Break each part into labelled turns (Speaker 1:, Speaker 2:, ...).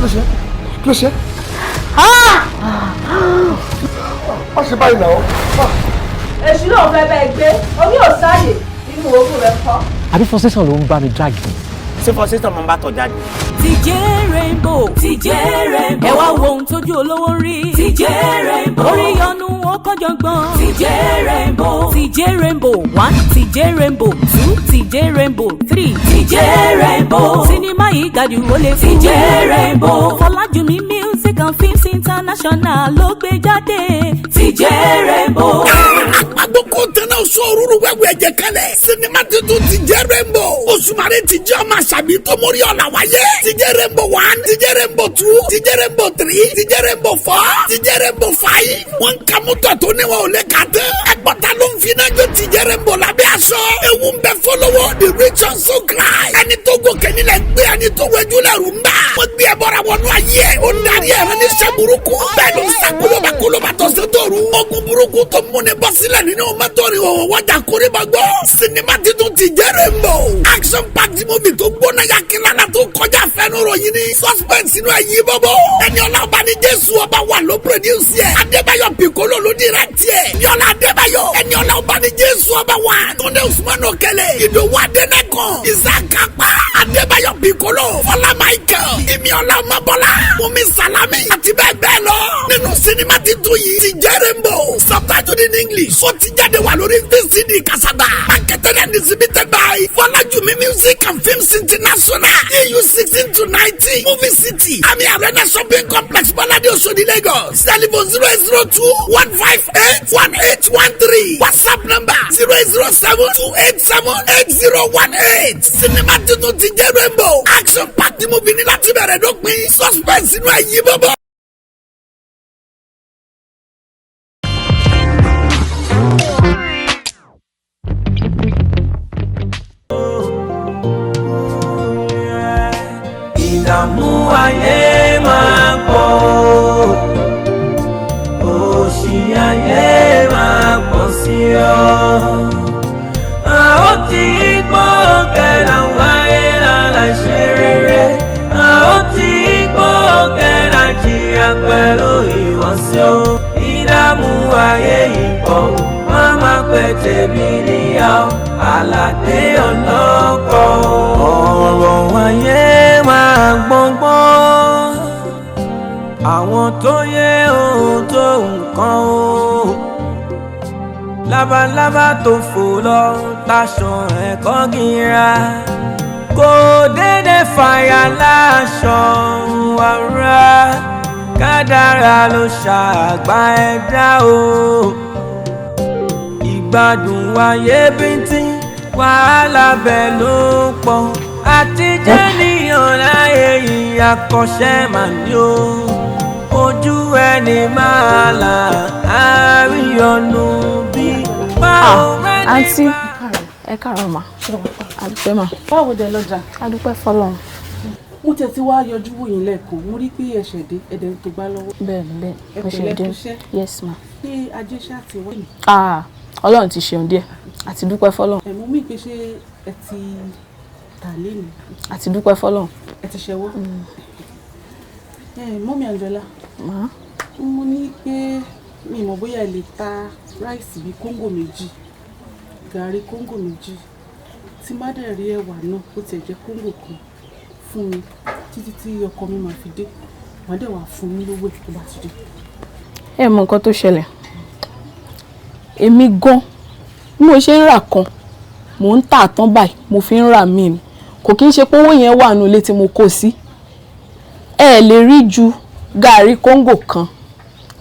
Speaker 1: Kí ló ṣe? Kí ló ṣe? Má ṣe báyìí náà.
Speaker 2: Èṣù náà fẹ́ bẹ́ẹ̀ gbé omi ò sáàyè nínú ogún rẹ̀ kọ́.
Speaker 3: Àbí frustration ló ń bá mi drag ni?
Speaker 4: Ṣé frustration máa ń bá tọ̀ jáde?
Speaker 5: TJ Rainbow, TJ Rainbow, ẹ wá wo ohun tójú olówó rí. TJ Rainbow, orí yọnu ó kọjọgbọ́n. TJ Rainbow, TJ Rainbow one, TJ Rainbow two, TJ Rainbow three, TJ Rainbow. Sinimá yìí gàdú ó lè fún. TJ Rainbow, Fọlájúmi Music and Films International ló gbé jáde. TJ Rainbow.
Speaker 6: Agboko tẹnɛ sọ̀rọ̀ wẹ́wẹ́ jẹ kẹlẹ̀. Sinimá tuntun TJ Rainbow. Òṣùmàrè TJ ọmọ àṣàbí tó mórí ọ̀la wáyé. TJ Rainbow one, TJ Rainbow two, TJ Rainbow three, TJ Rainbow four, TJ Rainbow five. Wọ́n ka mọ́tò tó ní wọn ò lè kà tán. Ẹgbọ́ta ló ń finá jó TJ Rainbow lábẹ́ aṣọ. Ewu ń bẹ fọlọ́wọ́, the rich also cry. Ẹni tó gòkè nílẹ̀ gbé, ẹni tó wẹjú lẹ́rù ń bà. Wọ́n gbé ẹbọra wọnú ayé ẹ̀. Ó ń darí ẹ̀rọ ní iṣẹ́ burúkú. Bẹ́ẹ̀ ló ń sá kólóbá kólóbá tọ̀sán tòru. Ogun burúkú tó múni bọ́ sílẹ̀ nínú mọ́tò rìn òwò wọ́jà kórìbọ̀ gbọ́. Sinimá titun TJ Rainbow. Action packed movie tó gbóná yakilala tó kọjá fẹ́nu ròyìn ni. Suspense inú ẹ̀ yí bọ́bọ́. Ẹni ọlá ọba ní Jésù ọba wà ló produce yẹ. Adébáyọ̀ Piccolo ló direct yẹ. Bíọ́lá Adébáyọ̀. Ẹni ọlá ọba ní Jésù ọba wà. Túndé Usman Okele. Ìdòwú Adénẹ́kàn. Isaac Apá. Adébáyọ̀ Piccolo. Fọlá Michael. Ìmíọ́lá Ọmọbọ́lá. Mumi Salami. Àti bẹ́ẹ̀ bẹ́ẹ̀ lọ. Nínú sinimá titun yìí, TJ Rainbow. Subtitled in English. Ó ti jáde wà lórí VCD Kasaba. Marketed and distributed by Fọlájúmi Music and Films International. EU 16 to 19. Movie City. Ami Arena Shopping Complex, Bọ́ládé, Oṣodi, Lagos. Telephone 08021581813. WhatsApp number 08072878018. Sinimá tuntun TJ Rainbow. Action packed movie ní láti bẹ̀rẹ̀ dópin. Suspense inú ẹ̀ yí bọ́bọ́.
Speaker 7: Ìdààmú ayé máa pọ̀, òṣì ayé máa pọ̀ sí ọ. A ó ti gbọ́ kẹ́lá wáyé láláṣẹ rere, a ó ti gbọ́ kẹ́lá jìyà pẹ̀lú ìwọ̀sí o. Ìdààmú ayé yìí pọ̀, má má pẹ́ tèmi níyàwó aládé ọlọ́kọ̀. Ọ̀rọ̀ ayé máa gbọ́ngbọ́n, àwọn tó yẹ ohun tó nǹkan o. Labalábá tó fò lọ táṣọ ẹ̀kọ́ gíra kò dédé fàyà láṣọ wàrà, kádàrá ló ṣàgbá ẹ̀dá o. Ìgbádùn ayé bíntín, wàhálà bẹ́ẹ̀ ló pọ̀, àti jẹ́niyàn láyé yìí akọ́ṣẹ́ mà ní o. Ojú ẹni máa là àríyànnu bí báwo rẹ́ni.
Speaker 8: Àǹtí, ẹ káàárọ̀ mà, àdúpẹ́ mà.
Speaker 9: Báwo dẹ lọ́jà?
Speaker 8: Àdúpẹ́ fọlọ́run.
Speaker 9: Mo tẹ̀ tí wàá yọjú wò yín lẹ́ẹ̀kan, mo rí pé ẹ̀ṣẹ̀ dé, ẹ̀dẹ̀ ń tó gbá lọ́wọ́.
Speaker 8: Bẹ́ẹ̀ni bẹ́ẹ̀ni.
Speaker 9: Ẹ
Speaker 8: Mo ṣe
Speaker 9: pẹ̀lẹ́,
Speaker 8: dé.
Speaker 9: kúṣẹ́.
Speaker 8: Yes ma.
Speaker 9: Pé ajé ṣáà ti wá.
Speaker 8: Ah, Ọlọ́run ti ṣeun díẹ̀, àti dúpẹ́ fọlọ́run.
Speaker 9: Ẹ̀ mú mi pé ṣé ẹ ti tà léni?
Speaker 8: Àti dúpẹ́ fọlọ́run.
Speaker 9: Ẹ ti ṣẹwọ́. Ẹ mummy Anjola,
Speaker 8: Ma.
Speaker 9: mo ní pé mi mọ̀ bóyá ẹ lè ta ráìsì bíi kóńgò 2, gàrí kóńgò 2, tí má dẹ̀ rí ẹ̀wà náà, ó tiẹ̀ jẹ́ kóńgò 1 fún mi títí tí ọkọ mi máa fi dé. Màá dẹ̀ wá fún yín lówó ẹ̀ tó bá ti dé.
Speaker 8: Ẹ mọ nǹkan tó ṣẹlẹ̀, èmi gan bí mo ṣe ń rà kan mò ń tà tán báyìí, mo fi ń rà míì ni. Kò kí ń ṣe pé owó yẹn wà nínú ilé tí mo kó sí. Ẹ lè rí ju gàrí kóńgò 1,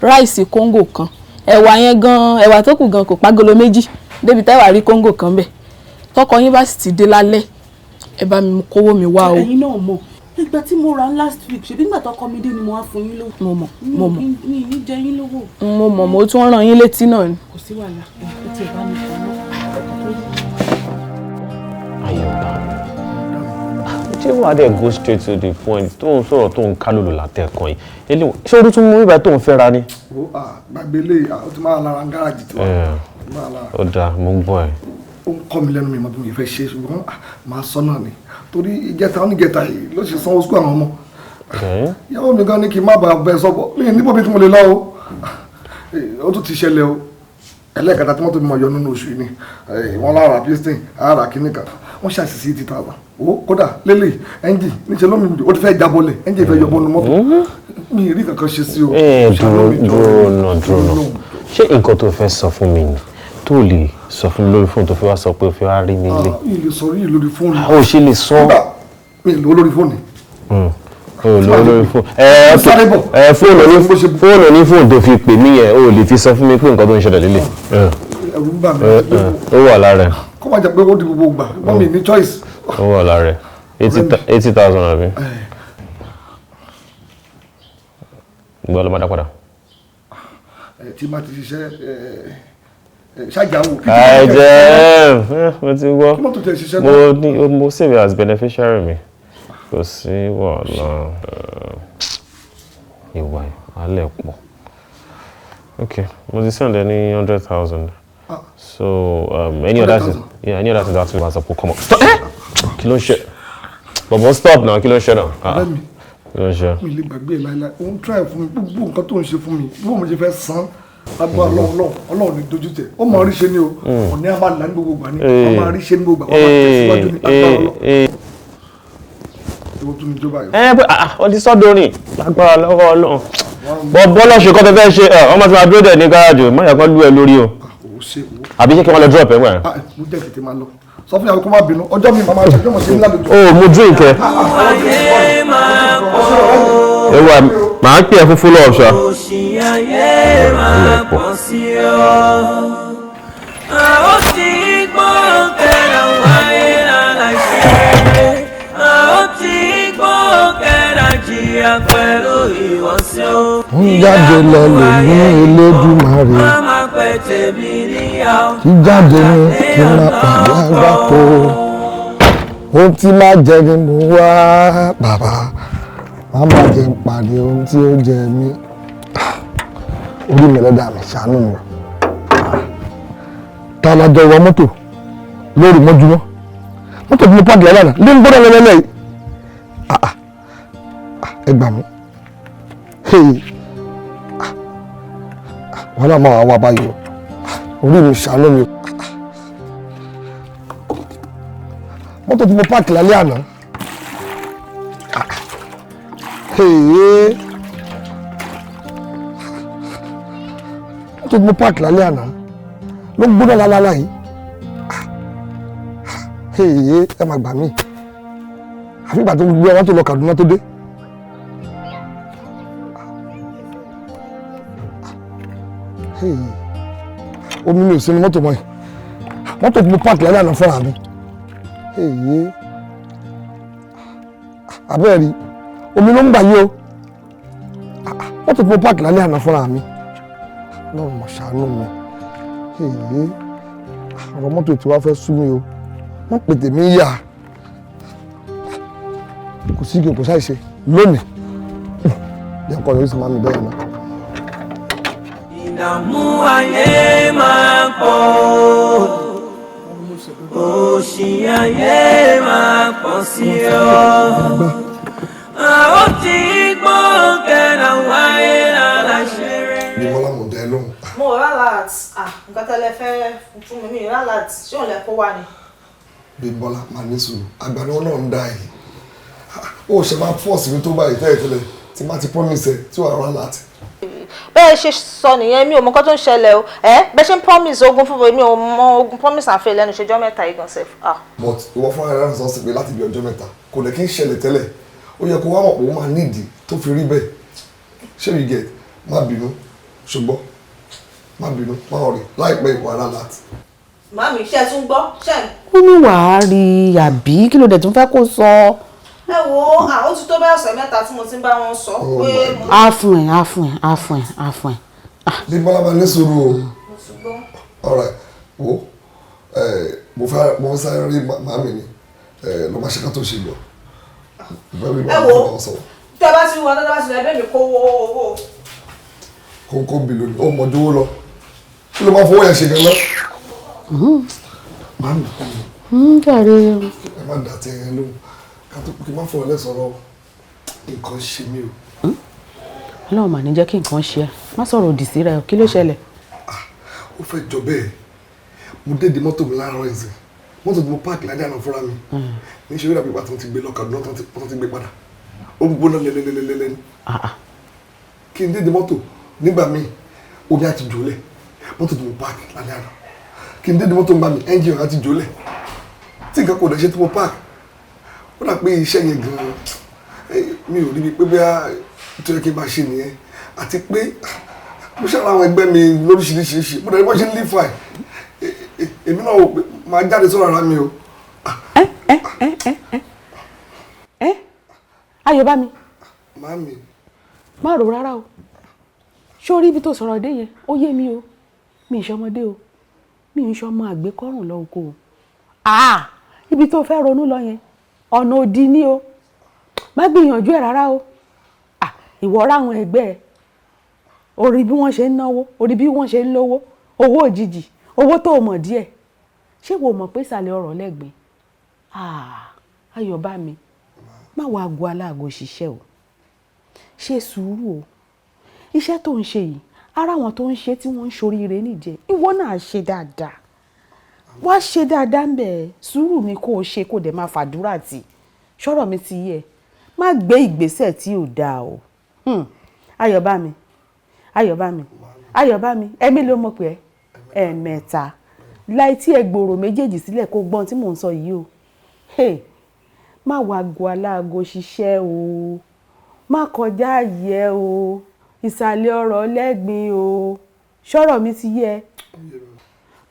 Speaker 8: ráìsì kóńgò 1, ẹ̀wà yẹn gan, ẹ̀wà tó kù gan kò págolo 2 débi tẹ́wà rí kóńgò 1 bẹ̀. Tọkọ yín bá sì ti dé lálẹ́, ẹ bá mi kówó mi wá o.
Speaker 9: Ẹ̀yin náà mọ̀ ìgbà tí mo rà last week, ṣebí nígbà tọkọ mi dé ni mo wá fún yín lówó.
Speaker 8: Mo mọ̀, mo mọ̀.
Speaker 9: Mi ní jẹ yín lówó.
Speaker 8: Mo mọ̀, mo tún rán yín létí náà ni.
Speaker 9: Kò sí wàhálà, ẹ tiẹ̀ bá mi fọ náà.
Speaker 3: Ayọ̀bá, ṣé wàá dẹ̀ go straight to the point tó ń sọ̀rọ̀ tó ń kálòlò látẹ̀kàn yìí? Eléwọ̀n, ṣé orí tún mú ibà tó ń fẹ́ra ni?
Speaker 1: Ó gbàgbé lé, ó ti máa lára gáràjì tiwa. Ó ti máa lára.
Speaker 3: Ó dáa, mo ń gbọ́ ẹ.
Speaker 1: Ó ń kọ́ mi lẹ́nu, mi mọ bí mo fẹ́ ṣe, ṣùgbọ́n máa sọ náà ni, torí ìjẹta oníjẹta yìí ló ṣe sanwó sukú àwọn ọmọ. Ìyàwó mi gan ní kí n má bàa bẹ sọ́bọ̀ mi níbo mi tí mo lè lọ o. Ó tún ti ṣẹlẹ̀ o. Ẹlẹ́ẹ̀kẹta tí mọ́tò mi mọ̀ yọ nínú oṣù yìí ni wọ́n lára piston ara kìíní kan wọ́n ṣàṣìṣe 80,000. Owó kódà lélẹ̀ ẹ́ńjì níṣẹ́ lómi ó ti fẹ́ jábọ́lẹ̀ ẹ́ńjì fẹ́ yọbọ́nu mọ́tò mi ì rí kankan ṣe sí o.
Speaker 3: Dúró dúró dúró ṣé nǹkan tó fẹ́ sọ fún mi ni tó lè sọ fún mi lórí fóònù tó fi wá sọ pé o fi wá rí mi lé.
Speaker 1: Mi lè sọ rí lórí fóònù.
Speaker 3: O ṣe lè sọ.
Speaker 1: Mi lò lórí fóònù.
Speaker 3: O lò lórí fóònù. Ẹ fóònù ní fóònù tó fi pè mí yẹn o lè fi sọ fún mi pé nǹkan tó ń ṣẹlẹ̀ lélẹ̀.
Speaker 1: Ẹ̀rù ń bà mí.
Speaker 3: Ó wà lára ẹ̀.
Speaker 1: Kó má jẹ́ pé ó di gbogbo gbà wọ́n mi ní choice.
Speaker 3: Ó wà lára ẹ̀ 80,000 àbí. Ìgbà ló máa dá padà.
Speaker 1: Tí má ti ṣiṣẹ́ ṣáàjáwò.
Speaker 3: Ẹ jẹ́ mo ti gbọ́ mo ní mo save as beneficiary mi kò sí wàhálà ìwà alẹ́ pọ̀. Ok, mo ti send ẹ ní 100,000. So any other thing, yeah, any other thing that will WhatsApp will come up. Stop! Kí ló ń ṣe? Bọ̀bọ̀ stop now, kí ló ń ṣe náà? Kí ló ń ṣe?
Speaker 1: Mi lè gbàgbé láíláí, òun try fún mi, gbogbo nǹkan tó ń ṣe fún mi, bí mo ṣe fẹ́ san. Agbára Ọlọ́run Ọlọ́run ní dojú tẹ ó máa rí ṣe ni o ọ̀ní a máa là ní gbogbo gbà ní a máa rí ṣe ní gbogbo gbà wọ́n máa tẹ̀síwájú ní agbára Ọlọ́run. Ìwọ tún ní ìjọba yìí.
Speaker 3: Ẹ bẹ ọ ti sọ́dọ̀ rìn lágbára lọ́wọ́ Ọlọ́run bọ́ bọ́lá ṣe kọ́ fẹ́fẹ́ ṣe ẹ ọmọ tí wàá dúró dẹ̀ ní gáràjì má yẹ kó lú ẹ lórí o àbí ṣé kí wọ́n lọ drop ẹ wẹ̀.
Speaker 1: Mo jẹ́ tètè máa lọ sọ fún ìyàwó kó má bínú ọjọ́ mi màmá ọjọ́ mọ̀ sí ńlá lójú.
Speaker 3: O mo drink ẹ. Ewa màá pè é fún follow up ṣá.
Speaker 7: Òṣì ayé máa pọ̀ sí ọ. A ó ti gbọ́ kẹ́ra wáyé láláìṣẹ́. A ó ti gbọ́ kẹ́ra jìyà pẹ̀lú ìwọ̀sí o.
Speaker 10: Ń jáde lọ lè ní Elédùmarè.
Speaker 7: Má má pẹ́ tèmi níyàwó.
Speaker 10: Jíjáde ní kí n má pàdé àgbákò. Ohun tí má jẹ ni mo wá bàbá. Má má jẹ ń pàdé ohun tí ó jẹ mí. Orí mi lọ́dà mi ṣàánú mi. Ta la jọ wọ mọ́tò lórí mọ́júmọ́. Mọ́tò tí mo pàdé lánàá ló ń gbọ́dọ̀ lẹ́lẹ́lẹ́ yìí. Ẹ gbà mí. Wàhálà máa wà wá báyìí o. Orí mi ṣàánú mi. Mọ́tò tí mo páàkì lálẹ́ àná. Mọ́tò tí mo páàkì lálẹ́ àná ló ń gbóná lálálá yìí. Ẹ máa gbà mí. Àfi ìgbà tó gbé ọmọ tó lọ Kàdúná tó dé. Omi mi ò sínú mọ́tò mọ́ ẹ̀. Mọ́tò tí mo páàkì lálẹ́ àná fúnra mi. Abẹ́rẹ́ rí omi ló ń gbà yí o. Mọ́tò tí mo páàkì lálẹ́ àná fúnra mi. Lọ́run mà ṣàánú mi. Ọ̀rọ̀ mọ́tò tí wàá fẹ́ sú mi o. Wọ́n pè tèmi yà. Kò sí kí n kò ṣàìṣe lónìí. Jẹ́ nǹkan yóò sì máa mi bẹ́ẹ̀ náà.
Speaker 7: Ìdààmú ayé máa pọ̀, òṣì ayé máa pọ̀ sí ọ. A ó ti gbọ́ kẹ́ra wáyé láláṣẹ rẹ̀.
Speaker 1: Bímọ́lá mo dẹ lóhùn.
Speaker 2: Mo rà láti nǹkan tẹ́lẹ̀ fẹ́ fún mi, mi rà láti ṣé òun lẹ kó wá ni.
Speaker 1: Bímbọ́lá máa ní sùúrù, àgbà ni wọ́n náà ń dá yìí. Ó ṣe máa fọ́ọ̀sì mi tó báyìí tẹ́lẹ̀ tẹ́lẹ̀ tí má ti promise ẹ tí wàá rà láti.
Speaker 2: Bẹ́ẹ̀ ṣe sọ nìyẹn, mi ò mọ nǹkan tó ń ṣẹlẹ̀ o. Bẹ́ẹ̀ ṣe ń promise ogun fún mi, mi ò mọ ogun promise and fail lẹ́nu ìṣẹ́jọ́ mẹ́ta yìí gan sef.
Speaker 1: But ìwọ fúnra rẹ̀ sọ sí pé láti bí ọjọ́ mẹ́ta kò lè kí ń ṣẹlẹ̀ tẹ́lẹ̀. Ó yẹ kó wá mọ̀ pé ó máa nídìí tó fi rí bẹ́ẹ̀. Ṣé you get? Má bínú, ṣùgbọ́n má bínú, má ọ̀rẹ́ láìpẹ́ ìwà rà láti.
Speaker 2: Màámi, ṣé ẹ tún gbọ́? Ṣé ẹ.
Speaker 11: Ó ní wàá rí àbí kí ló dẹ̀ tún fẹ́ kó sọ.
Speaker 2: Ẹ wo, ó ti tó bẹ́ẹ̀ ọ̀sẹ̀ mẹ́ta tí mo ti ń bá wọn sọ pé.
Speaker 11: Á fún ẹ, á fún ẹ, á fún ẹ, á fún ẹ.
Speaker 1: Bímbọ́lá máa ní sùúrù o. Alright, wo mo fẹ́ sáré rí màámi ni ló máa ṣe ká tó ṣe lọ.
Speaker 2: Ẹ wo, tẹ bá ti wọ tẹ bá ti lọ ẹbẹ mi kó owó.
Speaker 1: Kókó bìlò ni ó mọ̀jú owó lọ. Kí ló máa fowó yẹn ṣe gan lọ? Màámi.
Speaker 11: Ń jàre.
Speaker 1: Ẹ má dà tí ẹ lóhùn. Kí n má fọ ẹ lẹ́sọ̀rọ̀ Nǹkan ṣe mí o.
Speaker 11: Ọlọ́run mà ní jẹ́ kí nǹkan ṣe ẹ́, má sọ̀rọ̀ òdì sí rẹ, kí ló ṣẹlẹ̀?
Speaker 1: Ó fẹ́ jọ bẹ́ẹ̀, mo dédé mọ́tò mi láàárọ̀ ẹ̀sìn, mọ́tò tí mo páàkì lálẹ́ àná fúnra mi ní ṣe ríra pípa tó ti gbé lọ Kaduna tó ti gbé padà, ó ń gbóná lẹ́lẹ́lẹ́lẹ́lẹ́ ni. Kí n dédé mọ́tò nígbà míì omi á ti jòlẹ̀, mọ́tò tí mo páàkì lálẹ́ àná, kí n dédé mọ́tò nígbà míì ẹ́ńjìn á ti jòlẹ̀, tí nǹkan kò dẹ̀ ṣe tí mo páàkì, ó dà pé iṣẹ́ yẹn gan-an mi ò rí bi pé bóyá tó yẹ kí n máa ṣe nìyẹn, àti pé mo ṣàrà àwọn ẹgbẹ́ mi lóríṣiríṣi, mo dẹ̀ bọ́ ṣe ń lífà ẹ̀, èmi náà wò pé máa jáde sọ̀rọ̀ ara mi o.
Speaker 11: Ayọ̀bámi.
Speaker 1: Màámi.
Speaker 11: Má rò rárá o, ṣé o rí ibi tó sọ̀rọ̀ dé yẹn? Ó yé mi o, mi ì ṣọmọdé o, mi ì ṣọmọ àgbékọ́rùn lọ oko o. Ibi tó fẹ́ ronú lọ yẹn ọ̀nà òdì ni o, má gbìyànjú ẹ̀ rárá o. Ìwọ ráwọn ẹgbẹ́ ẹ, orí bí wọ́n ṣe ń náwó, orí bí wọ́n ṣe ń lówó, owó òjijì, owó tó mọ̀ díẹ̀, ṣé wo mọ̀ pé ìsàlẹ̀ ọ̀rọ̀ lẹ́gbẹ̀ẹ́? Ayọ̀bámi, má wàá aago aláàgọ́ ṣiṣẹ́ o, ṣe sùúrù o, iṣẹ́ tó ń ṣe yìí ara àwọn tó ń ṣe tí wọ́n ń ṣoríire níjẹ́, ìwọ náà ṣe dáadáa, wá ṣe dáadáa ń bẹ̀, sùúrù ni kó o ṣe, kó o dẹ̀ máa fàdúrà tì, ṣọ́rọ̀ mi ti yé ẹ, má gbé ìgbésẹ̀ tí ò dáa o. Ayọ̀bámi, Ayọ̀bámi, Ayọ̀bámi, ẹ̀mí ló mọ̀ pé ẹ̀ẹ̀mẹ́ta láì tí ẹ gbòòrò méjèèjì sílẹ̀ kó gbọ́n tí mò ń sọ yìí o. Má wàá aago aláago ṣiṣẹ́ o, má kọjá àyè o, ìsàlẹ̀ ọ̀rọ̀ lẹ́gbin o, ṣọ́rọ̀ mi ti yé ẹ,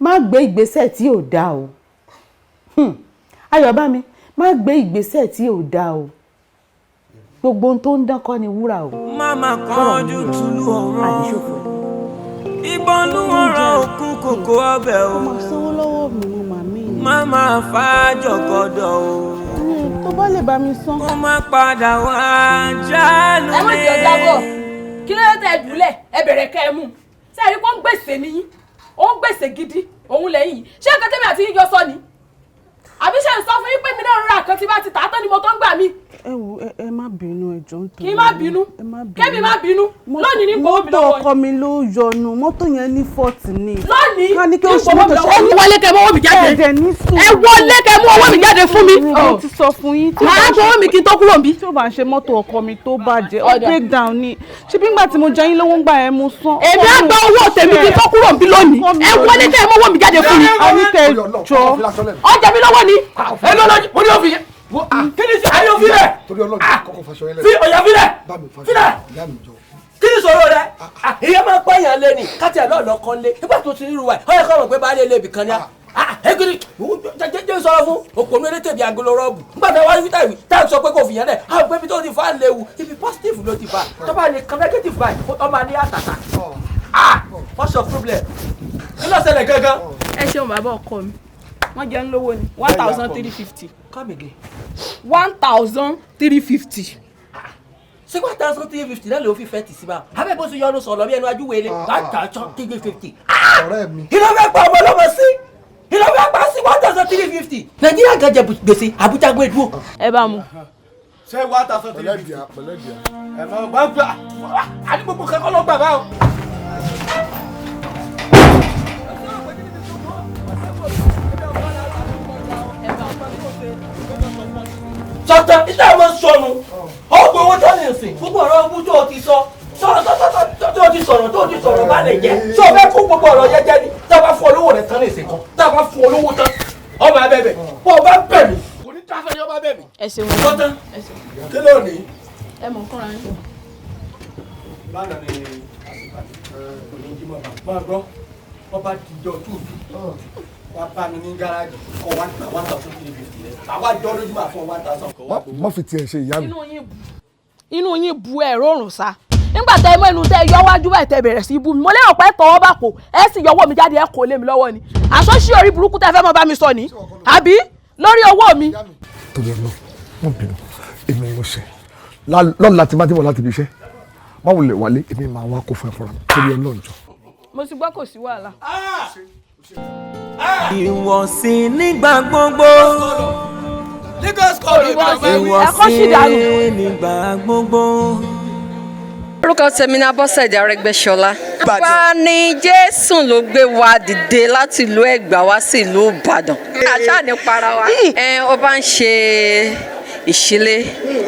Speaker 11: má gbé ìgbésẹ̀ tí ò dáa o. Ayọ̀bámi, má gbé ìgbésẹ̀ tí ò dáa o, gbogbo ohun tó ń dán kọ́ ni wúrà o.
Speaker 7: Màmá kánjú tulu ọ̀rọ̀ ìbọn ló ọ̀rọ̀ òkun kòkó ọbẹ̀ o.
Speaker 9: Mo máa sanwó lọ́wọ́ mi, mo máa mí.
Speaker 7: Màmá fàájọ̀gọ̀dọ̀ o.
Speaker 9: Tó bá lè bá mi san.
Speaker 7: Kó má padà wá jálù mi.
Speaker 8: Ẹ má jẹ́ ọjà bọ̀, kí ló dé tẹ jùlẹ̀, ẹ bẹ̀rẹ̀ kẹ́ ẹ mú. Ṣé ẹ rí pé ó ń gbèsè níyín? Ó ń gbèsè gidi, òun lẹ́yìn yìí. Ṣé nǹkan tẹ́mi àti yín jọ sọ ni? Àbí ṣe ń sọ fún yín pé mi náà ń ra nǹkan tí bá ti tà á tán ni mo tó ń gbà mí?
Speaker 9: Ẹ wo, ẹ má bínú, ẹ jọ̀ọ́ nítorí.
Speaker 8: Kí má bínú, kẹ́mi má bínú, lónìí ní gbowó mi lọ́wọ́.
Speaker 9: Mọ́tò ọkọ mi ló yọnu, mọ́tò yẹn ní fọ́ọ̀tì ni.
Speaker 8: Lónìí ní gbowó mi lọ́wọ́. Ẹ wọlé kẹ́ mú owó mi jáde. Ẹ wọlé kẹ́ mú owó mi jáde fún mi.
Speaker 9: Mo ti sọ fún yín.
Speaker 8: Màá gbowó mi kí n tó kúrò níbí.
Speaker 9: Tí ó bá ń ṣe mọ́tò ọkọ mi tó bàjẹ́, ó break down ni. Ṣé bí ngbà tí mo jẹ yín lówó ń gbà ẹ mo san.
Speaker 8: Èmi á gba owó tèmi kí n tó kúrò níbí lónìí. Ẹ wọlé kẹ́ mú owó mi jáde fún mi.
Speaker 9: Àníkẹ́ jọ.
Speaker 8: Ọjà mi lọ́wọ́ ni.
Speaker 12: Ẹ lọ́lọ́ mo ní òfin yẹn. Kí ni ayé òfin rẹ̀?
Speaker 1: Torí Ọlọ́run kọ́kọ́ faṣọ yẹn lẹ̀.
Speaker 12: Fi ọ̀yà fi rẹ̀.
Speaker 1: Bá mi faṣọ.
Speaker 12: Fi rẹ̀.
Speaker 1: Ìyá mi jọ.
Speaker 12: Kí ni sọ̀rọ̀ rẹ̀? Ìyá máa ń pààyàn lé ni, káti ẹ̀ lọ́ọ̀lọ́ kan lé. Nígbà tó ti ríru wa, ó yẹ kó mọ̀ pé baálé ilé ibì kan ni á. Ekiri, jẹ́ sọ̀rọ̀ fún òpònú elétèbí agolo rọ́ọ̀bù. Nígbà tó wá rí táìwì, táìwì sọ pé kò fìyàn lẹ̀, àwọn pé ibi tó ti fa léwu, ibi positive ló ti fa. Tó bá lè kan negative báyìí, ó máa ní àtàtà. What's your problem? Kí ló ṣẹlẹ̀ gangan?
Speaker 8: Ẹ ṣeun bàbá ọkọ mi, wọ́n jẹ́ ń lówó ni 1,350.
Speaker 12: Come again.
Speaker 8: 1,350.
Speaker 12: Ṣé 1,350 náà ló fi fẹ́ tì sí bá? Abẹ́ bó ṣe yọnu sọ̀rọ̀ bí ẹnu ajúwe lé 1,350.
Speaker 1: Ọ̀rẹ́ mi.
Speaker 12: Ìlọ fẹ́ pa ọmọ ọlọ́mọ sí. Ìlọ fẹ́ pa sí 1,350. Nàìjíríà gan jẹ gbèsè, Àbújá gbé dúró.
Speaker 8: Ẹ bá mu.
Speaker 12: Ṣé 1,350?
Speaker 1: Pẹ̀lẹ́ díà.
Speaker 12: Ẹ mọ̀ gbà gbà. Àní gbogbo kankan ló gbà báwo. Sọtọ iṣẹ́ àwọn sọnù ọgbọ̀n owó tó lè sìn gbogbo ọ̀rọ̀ ogún tó o ti sọ tó o ti sọ̀rọ̀ tó o ti sọ̀rọ̀ bá lè jẹ́ sọ fẹ́ kó gbogbo ọ̀rọ̀ yẹn jẹ́ ni tá a bá fún olówó rẹ̀ tán lè sìn kan tá a bá fún olówó tán ọmọ abẹ́bẹ̀ bó o bá bẹ̀ mí kò ní dáfẹ́ ni ọba bẹ̀ mí.
Speaker 8: Ẹ ṣeun.
Speaker 12: Sọtọ kí ló ní.
Speaker 8: Ẹ mọ̀ nǹkan ra yín.
Speaker 12: Lánàá ni àsìkò òní jímọ̀ bá máa gbọ́ ọba dìjọ túùtù wá bá mi ní gáràjì kọ 1,350 rẹ àwa jọ lójú máa fún 1,000.
Speaker 1: Má fi tiẹ̀ ṣe ìyá mi.
Speaker 8: Inú yín bu ẹ̀rọ òrùn sa nígbà tẹ mọ inú tẹ yọ wájú báyìí tẹ bẹ̀rẹ̀ sí bú mi, mo lérò pé tọwọ́ bá kò ẹ sì yọwọ́ mi jáde ẹ kò lé mi lọ́wọ́ ni àṣọ sí orí burúkú tẹ fẹ́ mọ bá mi sọ ni àbí lórí owó mi.
Speaker 1: Torí Ọlọ́run má bínú, èmi ni mo ṣe lọ́la tí má ti bọ̀ láti ibi iṣẹ́ má wulẹ̀ wálé, èmi máa wá kó fún ẹ fúnra mi torí Ọlọ́run jọ.
Speaker 8: Mo ti gbọ́, kò sí wàhálà.
Speaker 7: Ìwọ̀sí nígbà gbogbo. Lagos kọ́ ló bá wí.
Speaker 8: Ẹ̀kọ́ sì dànù.
Speaker 7: Nígbà gbogbo.
Speaker 13: Orúkọ tèmi ni Abọ́sẹ̀dé Arẹ́gbẹ́ṣọlá. Wá ní Jésù ló gbé wa dìde láti ìlú Ẹ̀gbá wá sí ìlú Ìbàdàn. Àṣà ní para wa. Ẹ ó bá ń ṣe ìṣílé,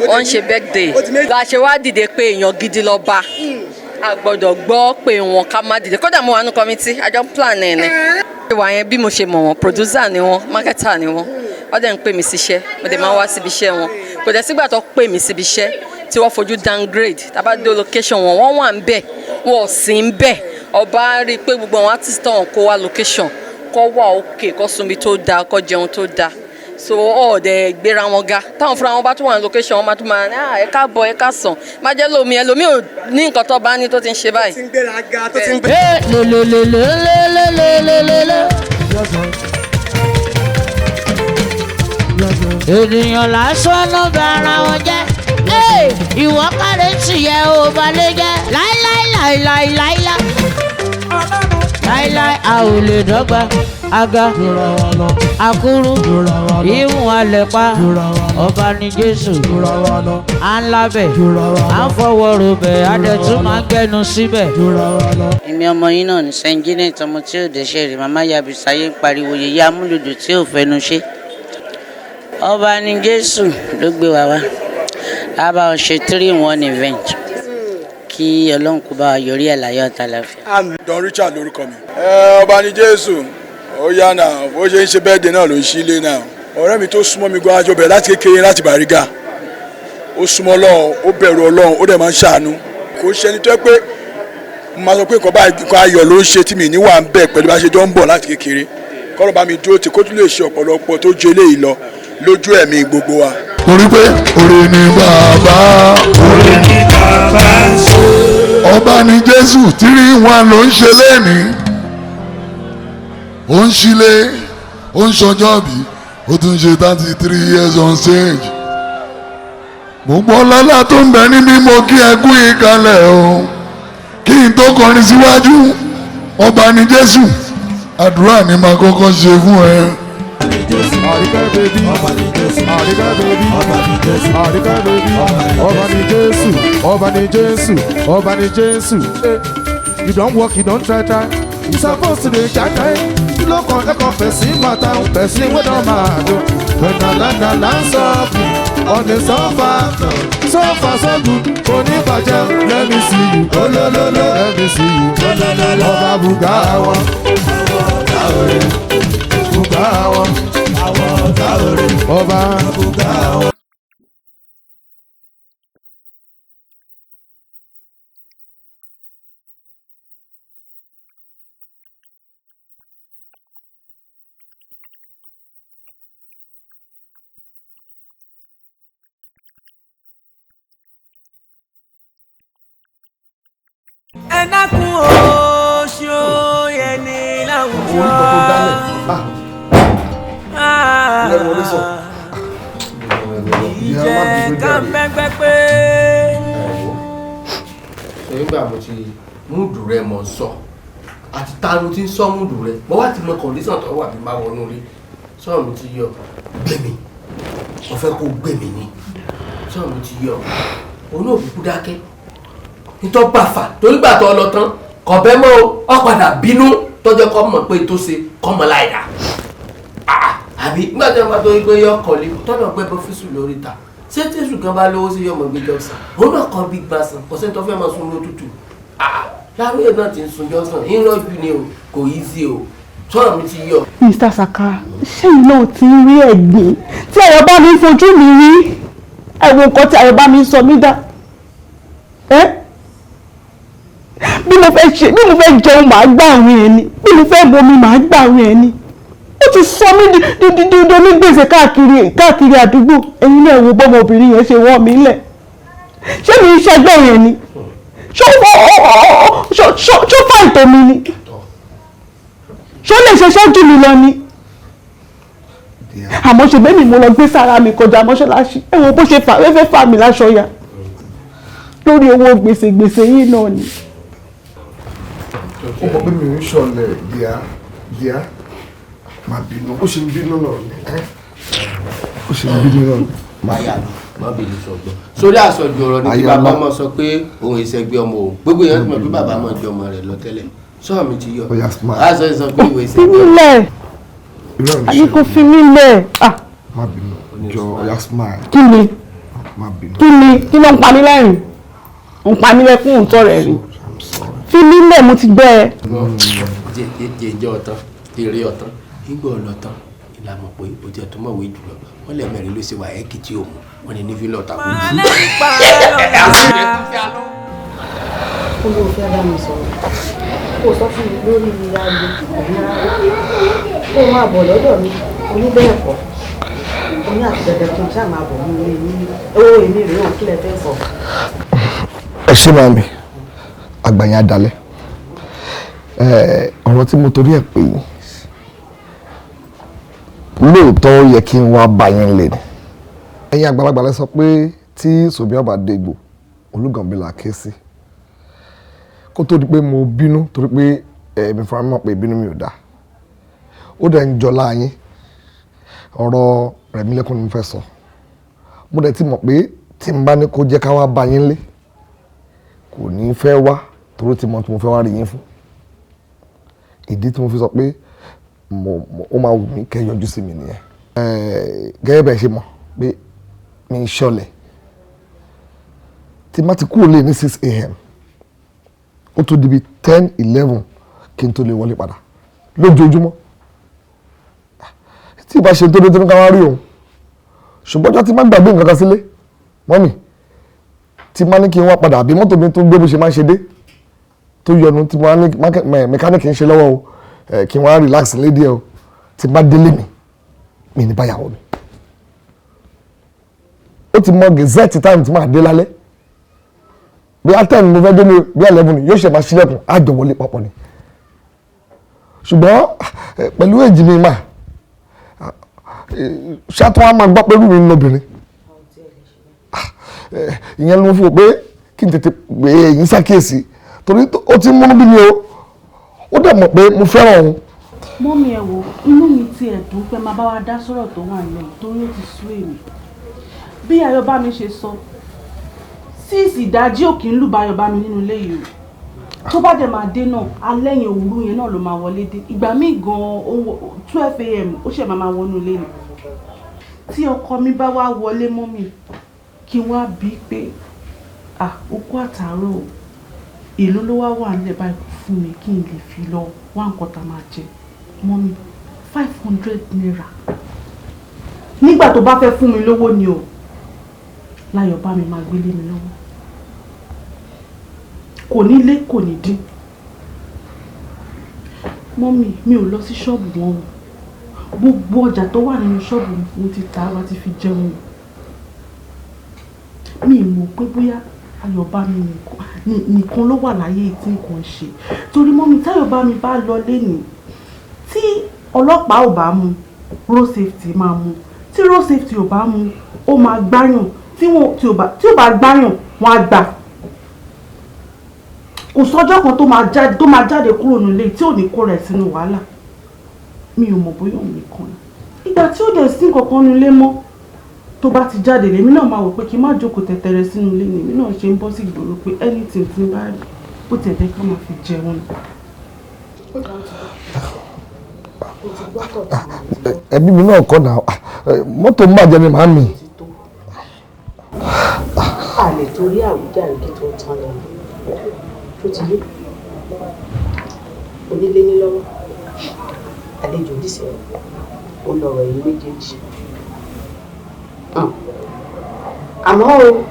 Speaker 13: ó ń ṣe birthday. La ṣe wá dìde pé èèyàn gidi lọ bá. A gbọ́dọ̀ gbọ́ pé wọn ká má dìde. Kódà mo wà ní committee, àjọ ń plan ẹ̀ ni. Ìwà yẹn bí mo ṣe mọ̀ wọ́n, producer ni wọ́n, marketer ni wọ́n. Wọ́n dẹ̀ ń pè mí síṣẹ́, mo dẹ̀ máa ń wá síbi iṣẹ́ wọn. Kò dẹ̀ sígbà tó pè mí síbi iṣẹ́ tí wọ́n fojú downgrade tábà dé location wọn, wọ́n wà ń bẹ̀, wọ́n ò sí ń bẹ̀. Ọba rí i pé gbogbo àwọn artist táwọn kó wá location kọ́ wà òkè, kọ́ sunbi tó dáa, kọ́ jẹun tó dáa, so ọ̀ọ́dẹ̀ gbéra wọn ga. Táwọn fúnra wọn bá tún wà ní location, wọn máa tún máa ní ẹ káàbọ̀, ẹ káàsán, má jẹ́ lómi ẹlòmíì ò ní nǹkan tó bá ní tó ti ń ṣe báyìí.
Speaker 14: Ènìyàn lásán ló bá ara wọn jẹ́. Ìwọ kárẹ̀ sì yẹ ò balẹ̀ jẹ́ láíláíláíláíláíláí láíláí a ò lè dọ́gba aga akúrú ìhùn alẹ́pá ọba ní Jésù à ń lábẹ̀ à ń fọwọ́ robẹ̀ adẹ̀tún máa ń gbẹnu síbẹ̀.
Speaker 15: Èmi ọmọ yín náà ní Saint Janet, ọmọ tí ò dẹ́ṣẹ̀ rí, màmá yabisáyé ń pariwo yèyé amúlùdù tí ò fẹnu ṣe. Ọba ní Jésù ló gbé wa wá a bá wọn ṣe 3-in-1 event kí Ọlọ́run kó bá wa yọrí ẹ̀ láyọ̀ àtàlàfíà.
Speaker 16: Don Richard lórúkọ mi. Ọba ní Jésù ó yá náà, bó ṣe ń ṣe bẹ́ẹ̀dẹ̀ náà ló ń ṣí ilé náà. Ọ̀rẹ́ mi tó súnmọ́ mi gan, àjọ bẹ̀rẹ̀ láti kékeré láti Bàrígà. Ó súnmọ́ Ọlọ́run, ó bẹ̀rù Ọlọ́run, ó dẹ̀ máa ń ṣàánú. Kò ṣe ẹni tó yẹ pé mo máa sọ pé nǹkan báyìí nǹkan ayọ̀ ló ń ṣe tí mi ní wà ń bẹ̀ pẹ̀lú bá ṣe jọ ń bọ̀ láti kékeré. Kọ́lọ́ bá mi dúró tí kó tún lè ṣe ọ̀pọ̀lọpọ̀ tó ju eléyìí lọ lójú ẹ̀mí gbogbo wa.
Speaker 17: Torí pé oore ni bàbá, oore ni bàbá ṣe. Ọba ni Jésù 3-in-1 ló ń ṣe lẹ́ni. Ó ń ṣílé, ó ń ṣọjọ́ bí, ó tún ṣe 33 years on stage. Gbogbo ọlọ́lá tó ń bẹ níbí mo kí ẹ kú ìkàlẹ̀ o. Kí n tó kọrin síwájú, ọba ni Jésù, àdúrà ni màá kọ́kọ́ ṣe fún ẹ.
Speaker 18: Àríkẹ́ bèbí, Àríkẹ́ bèbí, Àríkẹ́ bèbí, ọba ni Jésù, ọba ni Jésù, ọba ni Jésù. You don work, you don try try, you suppose to dey try try. You no come ẹ̀kọ́ person matter, person wey don mad o. When na land na land suffer, on the suffer, so far so good, kò ní bàjẹ́. Let me see you, olólóló, let me see you, olólóló. Ọba bùgá wọn, bùgá wọn, ọba bùgá wọn.
Speaker 7: Ẹ dákun o, ṣé ó yẹ ní láwùjọ.
Speaker 1: Orí kan tó dálẹ̀. Lẹ́nu orí sọ.
Speaker 7: Ìjẹ́ ká mẹ́gbẹ́ pé.
Speaker 12: Nígbà mo ti múdù rẹ mọ̀ ń sọ àti ta ló ti ń sọ múdù rẹ, mo wá ti mọ kọ̀ǹdíṣàn tó wà bí máa wọnú rí sọ́ọ̀ mi ti yọ gbẹ̀mí, mo fẹ́ kó gbẹ̀mí ni sọ́ọ̀ mi ti yọ òun náà kúkú dákẹ́ nítọ́ bàfà torí gbà tó lọ tán kọ̀bẹ́ mọ́ ọ padà bínú tọ́jọ́ kọ́ mọ̀ pé tó ṣe kọ́ mọ̀ láìda àbí nígbà tí wọ́n bá tó yí pé yọ kọ̀lé tọ́nà pé bọ́ fíṣù lórí ta ṣé tẹ̀sù kan bá lówó sí yọmọ gbé jọ́sàn òun náà kọ́ bí gbàsàn kò sẹ́ni tó fẹ́ máa sun lótútù láàrin náà ti ń sun jọ́sàn ńlọ́jú ni o kò yí sí o sọ̀rọ̀ mi ti yọ.
Speaker 9: Mr. Saka, ṣẹ́yìn náà ti ń rí ẹ̀gbìn tí Ayọ̀bá mi fojú mi rí ẹ̀wọ̀n nǹkan tí Ayọ̀bá mi sọ mí dá bí mo fẹ́ ṣe bí mo fẹ́ jẹun màá gbà àwọn ẹni bí mo fẹ́ bomi màá gbà àwọn ẹni ó ti sọ mí di onígbèsè káàkiri káàkiri àdúgbò. Ẹ̀yin náà wo bọ́mọbìnrin yẹn ṣe wọ́ mi lẹ̀, ṣé mi ṣẹgbẹ́ yẹn ni ṣó fà ìtò mi ni ṣó lè ṣiṣẹ́ jù mí lọ ni? Àmọ́ ṣe bẹ́ẹ̀ ni mo lọ gbé sára mi kọjá mọ́ṣáláṣí, ẹ wo bó ṣe fà fẹ́ fà mí láṣọ ya lórí owó gbèsè gbèsè yìí náà ni.
Speaker 1: Ó mọ̀ pé mi ò ń ṣọlẹ̀ díà díà, má bínú, ó ṣe ń bínú náà ni. Ó ṣe bí nínú.
Speaker 12: Báyà mi, má bínú sọgbọ́n. Sórí àsọjù ọ̀rọ̀ ni kí bàbá ọmọ sọ pé òun ìṣẹ́gbẹ́ ọmọ òun. Gbogbo èèyàn ti mọ̀ pé bàbá máa ju ọmọ rẹ̀ lọ tẹ́lẹ̀. Sọ́ọ̀ mi ti yọ. Aṣọ ìsọ pé ìwé
Speaker 8: Fi mí
Speaker 12: ìṣẹ́gbẹ́.
Speaker 8: lẹ̀. Àní kò fi mí lẹ̀. Ah,
Speaker 1: Má bínú, jọ, oya smile.
Speaker 8: kí ni?
Speaker 1: Má bínú.
Speaker 8: Kí ni? Kí ló ń pa mí lẹ́rìn? Ń pa mí lẹ́kún òótọ́ rẹ̀ rí. Fi mí lẹ̀, mo ti gbẹ́ ẹ.
Speaker 12: Jẹ́ ọ̀tán, èrè ọ̀tán, nígbà ọ̀lọ́tán, ìlànà pé o jẹ́ tó mọ̀wé jùlọ. Wọ́n lẹ̀ mẹ́rin ló ṣe wà ẹ́kì tí òun, wọ́n ní ní fílọ̀ tàbí.
Speaker 11: Ó lóun fẹ́ bá mi sọ̀rọ̀, kó o sọ fún mi lórí aago àbí rárá, kó o máa bọ̀ lọ́dọ̀ mi. Oníbẹ̀ẹ̀kọ́ oní àti dandan kí n ṣáà máa bọ̀ ní ilé mi. Owó èmi rèé o, kí lẹ fẹ́ sọ?
Speaker 1: Ẹ ṣé màmí, àgbàyàn adalẹ. Ọ̀rọ̀ tí mo torí ẹ̀ pè yín, lóòótọ́ ó yẹ kí n wá bá yín lé ni. Ẹ̀yin àgbàlagbà lẹ sọ pé tí sòmí ọba dégbò, Olúgànbí là ké sí. Kó tó di pé mo bínú, torí pé èmi fúnra mi mọ̀ pé ìbínú mi ò dáa, ó dẹ̀ ń jọlá yín. Ọ̀rọ̀ Rẹ̀mílẹ́kún ni mo fẹ́ sọ. Mo dẹ̀ ti mọ̀ pé tí n bá ní kó jẹ́ ká wá bá yín lé, kò ní fẹ́ wá, torí ti mọ̀ tí mo fẹ́ wá rí yín fún. Ìdí tí mo fi sọ pé ó máa wù mí kẹ́ yọjú sí mi nìyẹn. Gẹ́gẹ́ bẹ́ẹ̀ ṣe mọ̀ pé mi ń ṣọlẹ̀, tí má ti kúrò lé ní 6 a.m., ó tó di bí 10, 11 kí n tó lè wọlé padà lójoojúmọ́. Tí ìbá ṣe tó dé tó ní ká wá rí òun, ṣùgbọ́n ọjọ́ tí má gbàgbé nǹkan kan sílé mọ́mì, tí má ní kí n wá padà, àbí mọ́tò mi tó gbé bó ṣe máa ń ṣe dé tó yọnu, tí mo á ní mẹkáníìkì ń ṣe lọ́wọ́ o, kí n wá relax lédìí ẹ o, tí má délé mi ní báyàwó mi. Ó ti mọ gazette time tí máa dé lálẹ́, bí a 10 mo fẹ́ dé ní, bí 11 yóò ṣe máa ṣílẹ̀kùn, á jọ wọlé papọ̀ ni. Ṣùgbọ́n pẹ̀lú èjì mi mà ṣáàtún wa máa gbọ́ pé rú mi ń lobìnrin, ìyẹn ló ń fò pé kí n tètè pè é yín ṣàkíyèsí, torí ó ti ń múnú bí mi o, ó dẹ̀ mọ̀ pé mo fẹ́ràn òun.
Speaker 9: Mọ́mí, ẹ wo, inú mi ti ẹ̀ dùn pé máa bá wa dá sọ̀rọ̀ tó wà nílẹ̀ yìí, torí ó ti sú èmi. Bí Ayọ̀bámi ṣe sọ, 6 ìdájí ò kì í lù bá Ayọ̀bámi nínú ilé yìí o. Tó bá dẹ̀ máa dé náà, alẹ́ yẹn, òwúrú yẹn náà ló máa wọlé dé. Ìgbà míì gan-an, 12 a.m. ó ṣẹ̀ máa wọnú ilé ni. Tí ọkọ mi bá wá wọlé, mọ́mí, kí n wá bí pé, ah, ó kú àtàárọ̀ o, èló ló wá wà nílẹ̀ báyìí fún mi kí n lè fi lọ wá nǹkan tá a máa jẹ? Mọ́mí, ₦500, nígbà tó bá fẹ́ fún mi lówó ni o, láyọ̀ bá mi máa gbélé mi lọ́wọ́. Kò ní lé, kò ní dín. Mọ́mí, mi ò lọ sí ṣọ́ọ̀bù wọn o. Gbogbo ọjà tó wà nínú ṣọ́ọ̀bù mo ti tà á, wá ti fi jẹun. Mi ì mọ̀ pé bóyá Ayọ̀bámi nìkan ló wà láyé tí nǹkan ń ṣe, torí mọ́mí, táyọ̀bámi bá lọ lénìí, tí ọlọ́pàá ò bá mú, road safety máa mú. Tí road safety ò bá mú, ó máa gbáyàn. Tí wọn tí ò bá gbáyàn, wọn á gbà. Kò sọ́jọ́ kan tó máa jáde kúrò nílé tí ò ní kó rẹ̀ sínú wàhálà. Mi ò mọ̀ bóyá òun nìkan ni. Ìgbà tí ó dẹ̀ sí nǹkan kan nílé mọ́, tó bá ti jáde, lèmi náà máa wò pé kí n má jókòó tẹ̀tẹ̀rẹ̀ sínú ilé ni. Èmi náà ṣe ń bọ́ sí ìgboro pé anything tí n bá rí, bó tiẹ̀ jẹ́ ká máa fi jẹun ni.
Speaker 1: Ẹbí mi náà kọ́ náà, mọ́tò ń bàjẹ́ ni màámi.
Speaker 11: A lè torí àwíjàre kí tó tán lẹ́nu tó ti yé onílé ní lọ́wọ́, àlejò dísẹ́ ó lọ̀rọ̀ yìí méjèèjì. Àmọ́ o,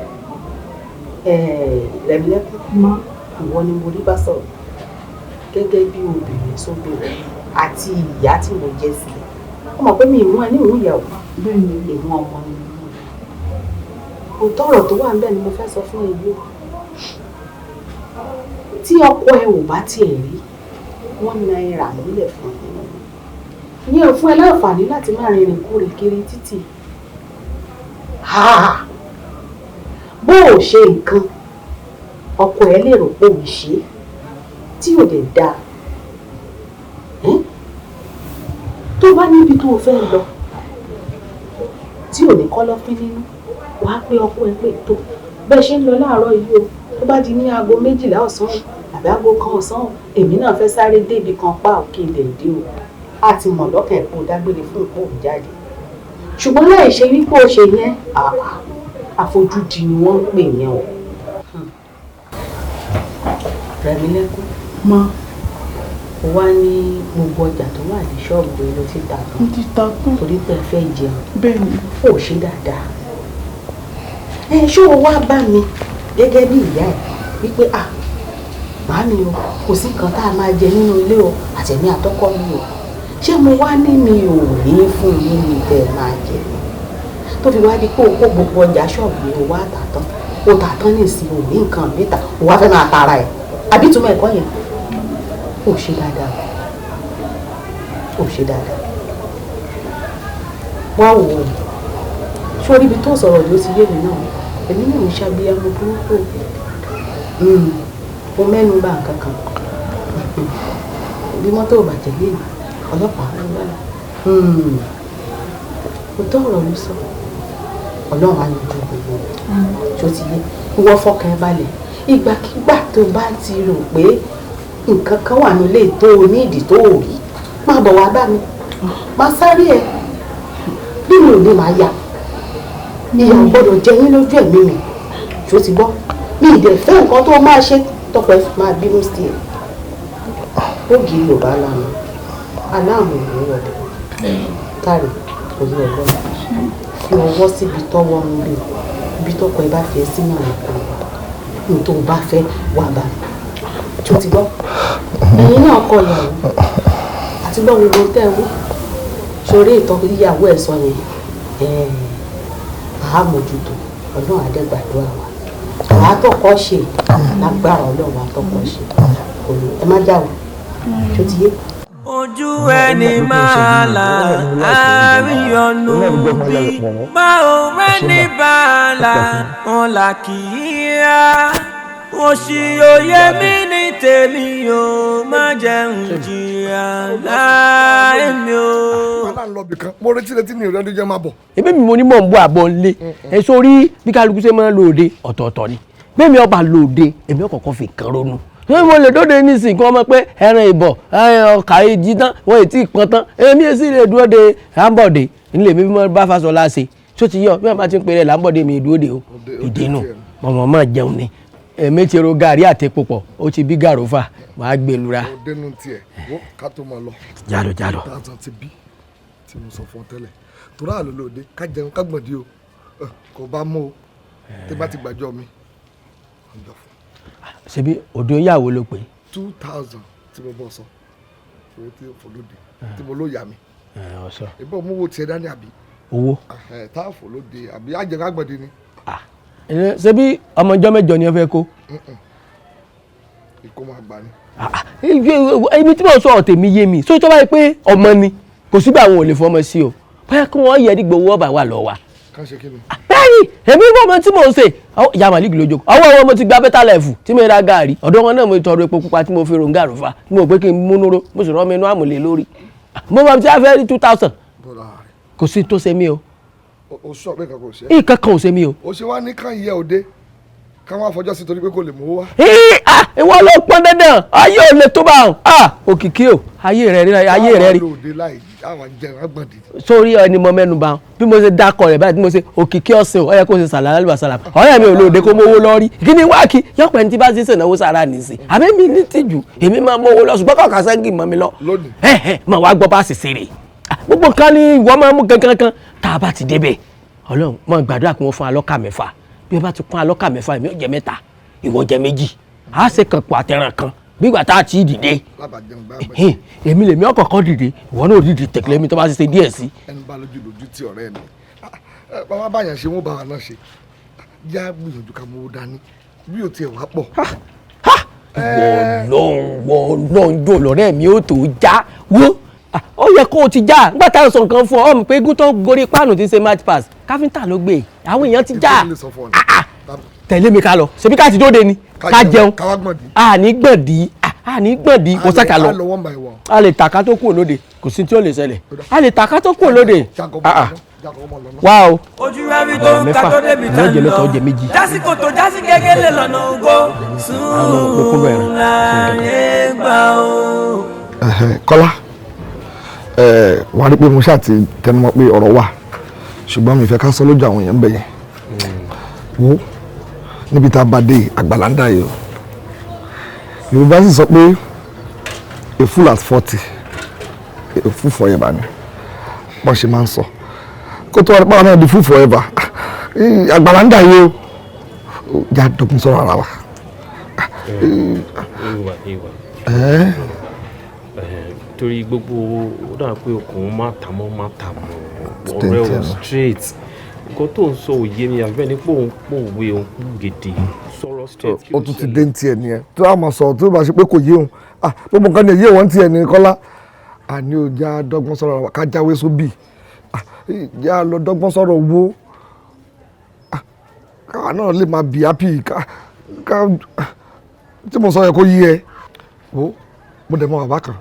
Speaker 11: Rẹ̀mílẹ́kún, ìwọ ni mo rí bá sọ̀rọ̀ gẹ́gẹ́ bí obìnrin sóbìnrin àti ìyá tí mo jẹ́ sí i. Ó mọ̀ pé mi ìmú ẹ ní ìmú ìyàwó, ìmú ọmọ ni mo mú ẹ. Òótọ́ ọ̀rọ̀ tó wà ń bẹ̀ ni mo fẹ́ sọ fún ẹ yìí o. Tí ọkọ ẹ ò bá tiẹ̀ rí ₦1 nílẹ̀ fún ẹ, ìyẹn ò fún ẹ láǹfààní láti má rìnrìn kúrè kiri títì. Bó o ṣe nǹkan, ọkọ ẹ lè rò pé òun ṣe é tí ò dẹ̀ dáa. Tó bá níbi tó o fẹ́ lọ, tí ò ní kọ́lọ́fín nínú. Wàá pé ọkọ ẹ pé tó bẹ́ẹ̀ ṣe ń lọ láàárọ̀ yìí o, tó bá di ní 12:00 ọ̀sán àbí 1:00 ọ̀sán, èmi náà fẹ́ sáré débi kan pa òkè ilẹ̀ dé o. A ti mọ̀ lọ́kàn ẹ̀ kó o dágbére fún nǹkan òun jáde. Ṣùgbọ́n láì ṣe wípé o ṣe yẹn, àfojúdi ni wọ́n ń pè yẹn o. Rẹ̀mílẹ́kún.
Speaker 9: Ma.
Speaker 11: Ó wá ní gbogbo ọjà tó wà ní ṣọ́ọ̀bù rẹ ló ti tà tán.
Speaker 9: Mo ti tà tán.
Speaker 11: Torí pé ẹ fẹ́ jẹun.
Speaker 9: Bẹ́ẹ̀ni.
Speaker 11: Ó ṣe dáadáa. Ẹ ṣé o wá bá mi gẹ́gẹ́ bí ìyá ẹ̀ wípé à màámi o, kò sí nǹkan tá a máa jẹ nínú ilé o, àtẹ̀mí àtọkọ mi o. Ṣé mo wá ní mi ò ní fún yín ní tẹ́ ẹ máa jẹ? Tó fi wá di pé o kó gbogbo ọjà ṣọ́ọ̀bù o wá tà tán. O tà tán nísìnyí, o ní nǹkan mìta, o wá fẹ́ máa tara ẹ̀. Àbí ìtumọ̀ ẹ̀kọ́ yẹn? Ó ṣe dáadáa, ó ṣe dáadáa. Wá wò ó, ṣé orí ibi tó sọ̀rọ̀ ló ti yé mi náà? Èmi náà ń ṣàbíyamọ burúkú. Mo mẹ́nu bà nǹkan kan. Bí mọ́tò ò bàjẹ́ lé mi, ọlọ́pàá ń lọ́la. Òótọ́ ọ̀rọ̀ ló sọ. Ọlọ́run á yanjú gbogbo rẹ̀. Ṣó ti yé? Ìwọ fọkàn ẹ balẹ̀. Ìgbàkigbà tó bá ti rò pé nǹkan kan wà nílé tó o ní ìdí tó o rí, máa bọ̀ wá bá mi, máa sáré ẹ. Bí mi ò ní máa yá, ìyà ò gbọ́dọ̀ jẹ yín lójú ẹ̀mí mi. Ṣó ti gbọ́? Mi ì dẹ̀ fẹ́ nǹkan tó máa ṣe tọpọ ẹ fi máa bínú sí ẹ. Ó gì Yorùbá lánàá, aláàmù ìlú ọ̀dọ̀ káre òye ọlọ́run. Fi ọwọ́ síbi tọ́wọ́ ń lò, ibi tọkọ ẹ bá fi ẹ sínú àwọn ọkọ rẹ, ní tó o bá fẹ́ wà bá mi. Ṣó ti gbọ́? Ẹ̀yin náà kọ ìyàwó àti gbọ́ gbogbo tẹ́ ẹ wí sórí ìtọ́ ìyàwó ẹ̀ sọ yẹn. Àá mójútó, Ọlọ́run àdẹ́gbàdúrà wa, àá tọkọ ṣe lágbára Ọlọ́run, àtọkọ ṣe. Ẹ má jáwọ́. Ṣó ti yé?
Speaker 7: Ojú ẹni máa là àríyànú bí báwo rẹ́ni bá là wọn là kì í rà. Òṣì òye mi ní tèmi o, má jẹun jìyà láì mi o.
Speaker 1: Wàhálà ń lọ bìkan, mo retí retí ní ìrẹ́lú jẹ́ máa bọ̀.
Speaker 12: Ebi mi mo ní mò ń bọ àbọ̀ ńlé ẹ sórí bí kálukú ṣe máa ń lòde ọ̀tọ̀ọ̀tọ̀ ni. Bẹ́ẹ̀ mi ọba lòde, èmi ọ̀kọ̀ọ̀kan fi kan ronú. Ṣé mo lè dóde nísìnyí kí wọ́n mọ̀ pé ẹran ìbọ̀ ọkà ìjì tán, wọ́n ètí ìpọn tán, èmi èsì lè dúró de Lámbọ̀dé nílé mi bí wọ́n bá Fáṣọlá ṣe. Tó ti yọ bí wọ́n bá ti ń pèrè Lámbọ̀dé mi dúró de o. Ìdènà mọ̀mọ́ máa jẹun ni. Èmi ti ro gàrí àti epo pọ̀, ó ti bí gàrófà, màá gbé lura.
Speaker 1: Ó dénú tiẹ̀, wọ́n ká tó máa lọ.
Speaker 12: Jalo jalo.
Speaker 1: Tààtàn ti bí tí mo sọ fún ọ tẹ́lẹ̀. Torí àlọ́ lòde ká jẹun ká gbọ̀ndí o, kò bá mú o, tí bá ti gbàjọ mi.
Speaker 12: Ṣebí òde ìyàwó ló pè.
Speaker 1: 2000 tí mo bọ̀ sọ, owó tí mo fò lóde, tí mo ló yà mí.
Speaker 12: Ọ̀sọ̀.
Speaker 1: Ìbọn mú wo tiẹ̀ dání àbí.
Speaker 12: Owó.
Speaker 1: Tá a fò lóde àbí àjẹun ká gbọ̀ndí ni.
Speaker 12: Ṣebí ọmọ ọjọ́ mẹ́jọ ni ẹ fẹ́ kó.
Speaker 1: Ìkó máa gbà ni.
Speaker 12: Ibi tí mo sọ ọ̀tẹ̀ mi yé mi, sọ tó bá yẹ pé ọmọ ni kò sígbà àwọn ò lè fọmọ sí o, bóyá kí wọ́n yẹ dígbò owó ọba wà lọ wa.
Speaker 1: Kàn ṣe kí ni.
Speaker 12: Bẹ́ẹ̀ni, èmi bọ́ ọmọ tí mò ń ṣe ìyá Malik lójó ọwọ́ ọwọ́ mo ti gba better life tí mo ra gààrí, ọ̀dọ̀ wọn náà mo tọrọ epo pupa tí mo fi ròǹgà rò fa, tí mo pé kí n múnúró, mo sì rọ́ mi inú àmùlé lórí. Mo máa ti fẹ́ rí 2000. Kò sí tó ṣe mí o.
Speaker 1: O sọ pé kankan ò ṣe.
Speaker 12: Nǹkan kan ò ṣe mí o.
Speaker 1: O ṣe wá ní kàn yẹ òde ká wá fọjọ́ sí torí pé kò lè mú wá.
Speaker 12: Ìwọ ló pọn dandan, ayé ò lè tó bá wọn. Òkìkí o, ayé rẹ rí, ayé rẹ rí. Sórí ẹni mo mẹ́nu bà bí mo ṣe dákọ̀ rẹ̀ báyìí tí mo ṣe òkìkí ọ̀sìn o, ó yẹ kó ṣe sàlá àlùbàsàlà. Ọ̀rẹ́ mi ò lóde kó mówó lọ́rí. Kí ni wáàkì? Yọ̀pẹ̀ ẹni tí bá ṣe ṣènáwó sára nìsín. Àbí mi ní tìjú, èmi máa mówó lọ ṣùgbọ́n kọ̀ọ̀kan sẹ́ńgì mọ́ mi lọ. Mọ̀ wá gbọ́ bá sì ṣeré. Gbogbo nǹkan ni ìwọ máa mú kankan kan tá a bá ti débẹ̀. Ọlọ́run mo gbàdúrà kí wọ́n fún alọ́kà mẹ́fà. Bí wọ́n bá ti kún alọ́kà mẹ́fà, èmi ò jẹ mẹ́ta, ìwọ jẹ méjì. A ṣe kan pọ̀ àtẹ̀ràn kan bí ìgbà tá a ti dìde. Èmi lèmi ọ̀kọ̀ọ̀kan dìde, ìwọ náà dìde tẹ̀lé mi tó bá ṣe díẹ̀ sí.
Speaker 1: Ẹni bá lójú lójú tí ọ̀rẹ́ mi bàbá báyàn ṣe wọ́n bá wa náà ṣe yá gbìyànjú ká mú dání bí o tiẹ̀ wá pọ̀.
Speaker 12: Wọ́n lọ́n lọ́rẹ́ mi ó tó já wó. Ó yẹ kó o ti já nígbà táwọn sọ nǹkan fún ọ, ọmọ pé eégún tó gorí páànù ti ṣe match pass káfíńtà ló gbé àwọn èèyàn ti já. Tẹ̀lé mi ká lọ, ṣebí ká ti dóde ni ká jẹun, àní gbọ̀ndí, àní gbọ̀ndí kò sàkà lọ, a lè tàka tó kúrò lóde, kò sí tí ó lè ṣẹlẹ̀, a lè tàka tó kúrò lóde. Wá o.
Speaker 7: Ojú rẹ́mi tó ń ka tó débi tá ń lọ, jásìkò tó jásí gẹ́gẹ́ lè lọ́nà ògo, sùúrù láyé gbà o.
Speaker 1: Kọ́lá, wàá rí pé mo ṣáà ti tẹnumọ́ pé ọ̀rọ̀ wà, ṣùgbọ́n mi fẹ́ ká sọ lójú àwọn èèyàn ń bẹ̀ yẹn. Wo níbi tá a bá dé, àgbàlá ń dà yìí o. Yorùbá sì sọ pé a fool at 40, a fool forever ni bọ́n ṣe máa ń sọ. Kó tó wà nípa náà di fool forever, àgbàlá ń dà yìí o, já dọ́kun sọ̀rọ̀ ara wa.
Speaker 3: Ewa. Torí gbogbo ó dà pé okùn má tà mọ́ má tà mọ́ ọ̀rẹ́ ò straight. Nǹkan tó ń sọ òye mi, àbí bẹ́ẹ̀ ni pé òun pòwe, òun kú gèdè sọ̀rọ̀ straight.
Speaker 1: Ó tún ti dé ní tiẹ̀ nìyẹn tó a máa sọ̀rọ̀ tó bá ṣe pé kò yé òun. Gbogbo nǹkan ni èyí wọ́n tiẹ̀ ní. Kọ́lá, àní ò já dọ́gbọ́n sọ̀rọ̀, ká jáwé sóbì, já lọ dọ́gbọ́n sọ̀rọ̀ owó, káwa náà lè máa bì happy. Ká tí mo sọ yẹ kó yí ẹ. Wo, mo dẹ̀ mọ bàbá kan,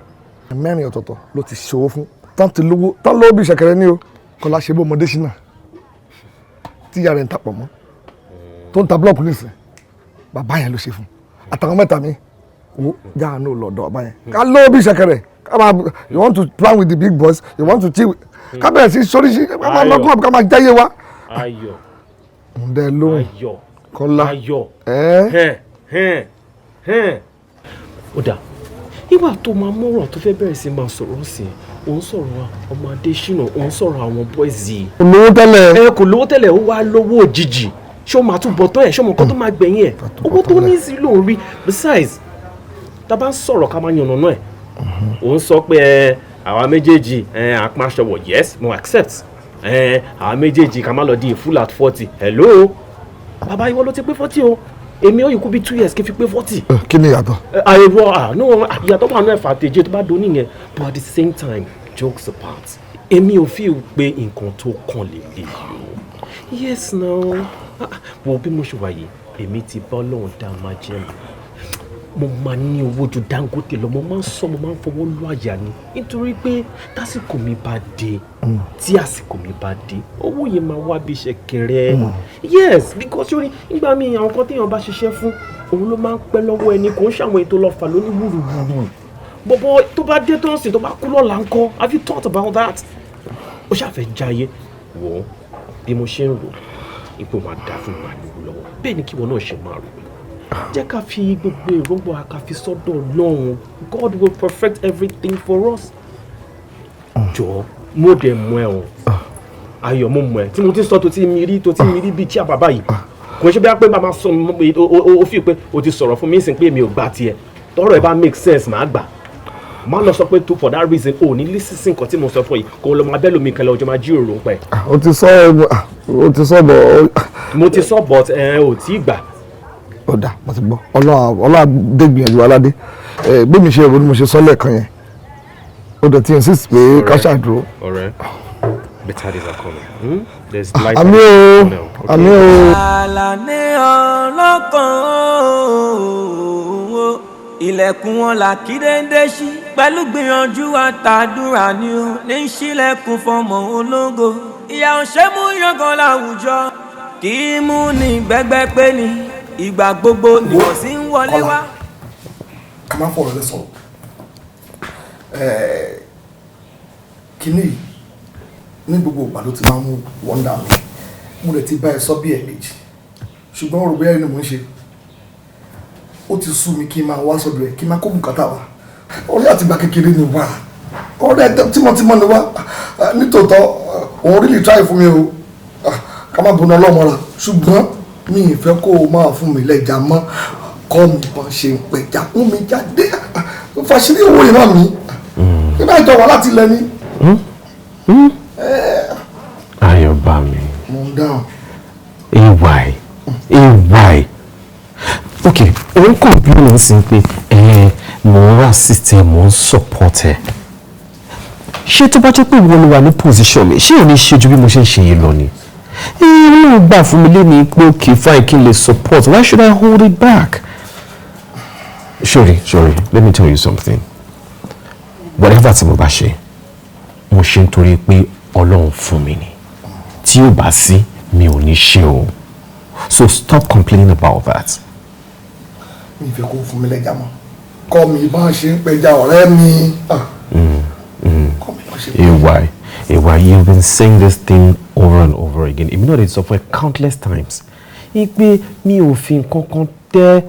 Speaker 1: mẹ́rin ọ̀tọ̀ọ̀tọ̀ ló ti ṣòwò fún, tán ti lówó, tán lówó bí ìṣẹ̀kẹ̀rẹ̀ ní o. Kọ́lá, ṣe bó ọmọdé ṣínà tí ìyá rẹ̀ ń tapọ̀ mọ́, tó ń ta búlọ̀kù nísìn, bàbá yẹn ló ṣe fún àtàwọn mẹ́ta mi. Wo, jáà náà lọ́dọ̀ bàbá yẹn, ká lówó bí ìṣẹ̀kẹ̀rẹ̀, ká máa, you want to plan with the big boys, you want to chill, ká bẹ̀rẹ̀ sí sóríṣi, ká máa lọ club, ká máa jáyé wa.
Speaker 3: Ayọ̀.
Speaker 1: Ǹdẹ lóhùn.
Speaker 3: Ayọ̀.
Speaker 1: Kọ́lá.
Speaker 3: Ayọ̀.
Speaker 1: Ẹ́.
Speaker 3: Hẹ́n hẹ́n. Ó dà, nígbà tó máa mọ̀rọ̀ tó fẹ́ bẹ̀rẹ̀ sí máa sọ̀rọ̀ sí i, òun sọ̀rọ̀ ọmọ Adésínà, òun sọ̀rọ̀ àwọn boys yìí.
Speaker 1: Kò lówó tẹ́lẹ̀.
Speaker 3: Ẹ kò lówó tẹ́lẹ̀, ó wá lówó òjijì. Ṣé o máa tún bọ̀ tán ẹ̀? Ṣé o mọ̀ nǹkan tó máa gbẹ̀yìn ẹ̀? Owó tó ní sí ló ń rí. Besides, tá a bá ń sọ̀rọ̀, ká máa yànnà náà ẹ̀. Òun sọ pé ẹ àwa méjèèjì ẹ àpáṣọwọ̀. Yes, mo accept. Ẹ àwa méjèèjì, ká má lọ di a fool at 40. Hello, bàbá, ìwọ ló ti pé 40 o. Èmi ó yìí kú bí 2 years kí n fi pé 40.
Speaker 1: Kí ni ìyàtọ̀?
Speaker 3: Àìrọ àánú ìyàtọ̀ wà náà, ẹ̀fà àtẹ̀jẹ́ tó bá do nìyẹn. But at the same time, jokes apart, èmi ò feel pé nǹkan tó kàn lè lè yìí o. Yes now, wo bí mo ṣe wà yìí, èmi ti bá Ọlọ́run dá máa jẹ́ mi, mo máa ní owó ju Dangote lọ. Mo máa ń sọ, mo máa ń fọwọ́ lọ àyà ni, nítorí pé tásìkò mi bá dé, tí àsìkò mi bá dé, owó yẹn máa wá bí iṣẹ́ kẹrẹ. Yes, because sórí nígbà míì, àwọn kan téèyàn bá ṣiṣẹ́ fún, òun ló máa ń pẹ́ lọ́wọ́ ẹni. Kò ń ṣàwọn ètò lọ́fà lóní wúruwúru bọ̀bọ̀ tó bá dé tó ń sìn, tó bá kú lọ́la ńkọ́? Have you thought about that? Ó ṣàfẹ́ jayé. Wò ó, bí mo ṣe ń rò ipò máa dá fún mi, máa lówó lọ́wọ́, bẹ́ẹ̀ ni kíwọ náà ṣe máa rò. Jẹ́ ká fi gbogbo èròǹgbà, ká fi sọ́dọ̀ Ọlọ́run. God will perfect everything for us. Jọ̀ọ́, mo dẹ̀ mọ̀ ẹ́ o. Ayọ̀, mo mọ̀ ẹ́ tí mo ti sọ, tó ti mi rí, tó ti mi rí bíi tí àbàbà yìí. Kò ṣe bí wọ́n pé màmá sọ, o fi pé o ti sọ̀rọ̀ fún mi sìn pé mi ò gbà tiẹ̀. Tọ́rọ̀ ẹ bá make sense, màá gbà. Má lọ sọ pé tó for that reason o ní listen sí nǹkan tí mo sọ fún yìí, kò lọ máa bẹ́ẹ̀ lómi kan lọ ọjọ́ máa jíròrò ń pẹ́.
Speaker 1: O ti sọ, o ti sọ bọ̀.
Speaker 3: Mo ti sọ, but ẹ ò tí ì gbà.
Speaker 1: Ó dà, mo ti gbọ́. Ọlọ́run dé gbìyànjú aládé bí mi ṣe rò ni mo ṣe sọ lẹ́ẹ̀kan yẹn. Ó dẹ̀ ti insist pé ká ṣàdúró.
Speaker 3: Ọ̀rẹ́, better days are coming. There's light.
Speaker 1: Àmín o, àmín o.
Speaker 7: Àlàní ọlọ́kàn o, ilẹ̀kùn wọn là kí déndé ṣí pẹ̀lú gbìyànjú àtàdúrà ni ó ní ṣílẹ̀kùn fọmọ ológo. Ìyà ò ṣe mú yangàn láwùjọ, kì í mú ní gbẹgbẹ pé ní ìgbà gbogbo ni wọ́n sì ń wọlé wá.
Speaker 1: Ká má fọ̀rọ̀ lẹ sọ̀rọ̀ kínní yìí. Ní gbogbo ìgbà ló ti máa ń wọ́ndà mi. Mo lè ti bá ẹ sọ bí ẹ̀ẹ̀mejì, ṣùgbọ́n ọ̀rọ̀ bóyá ni mò ń ṣe. Ó ti sú mi kí n máa wá sọ́dọ̀ ẹ̀, kí n máa kó bùkátà wá. Ọ̀rẹ́ àtìgbà kékeré ni wá, ọ̀rẹ́ tímọ́tímọ́ ni wá. Nítòótọ́, òun really try fún mi o, ká má bọ́nà ọlọ́mọra, ṣùgbọ́n mi ì fẹ́ kó o máa fún mi lẹ́jà mọ́. Kọ́ mi bọ́n ṣe ń pẹja, mú mi jáde, fàṣírí owó ìran mi nígbà ìjọ wà láti ilẹ̀ ni.
Speaker 3: Ayọ̀ bá mi.
Speaker 1: Mo ń dáhùn.
Speaker 3: Ay ay, ok, òun complain sí pé ẹ mò ń assist ẹ, mò ń support ẹ. Ṣé tó bá jẹ́ pé ìwọ ló wà ní position mi, ṣé ò ní ṣe ju bí mo ṣe ń ṣe yìí lọ ni? Inú gbà fún mi lé pé okay, fine, kí n lè support. Why should I hold it back? Sorry, sorry, let me tell you something. Whatever tí mo bá ṣe, mo ṣe nítorí pé Ọlọ́run fún mi ni. Tí ó bá sí, mi ò ní ṣe o. So stop complaining about that.
Speaker 1: Mi ì fẹ́ kó fún mi lẹ́jà mọ́. Kọ́ mi bá ṣe ń pẹja, ọ̀rẹ́ mi. Ah,
Speaker 3: AY, AY, you've been saying this thing over and over again. Èmi náà lè sọ fún ẹ countless times. Ipe mi ò fi nǹkan kan tẹ́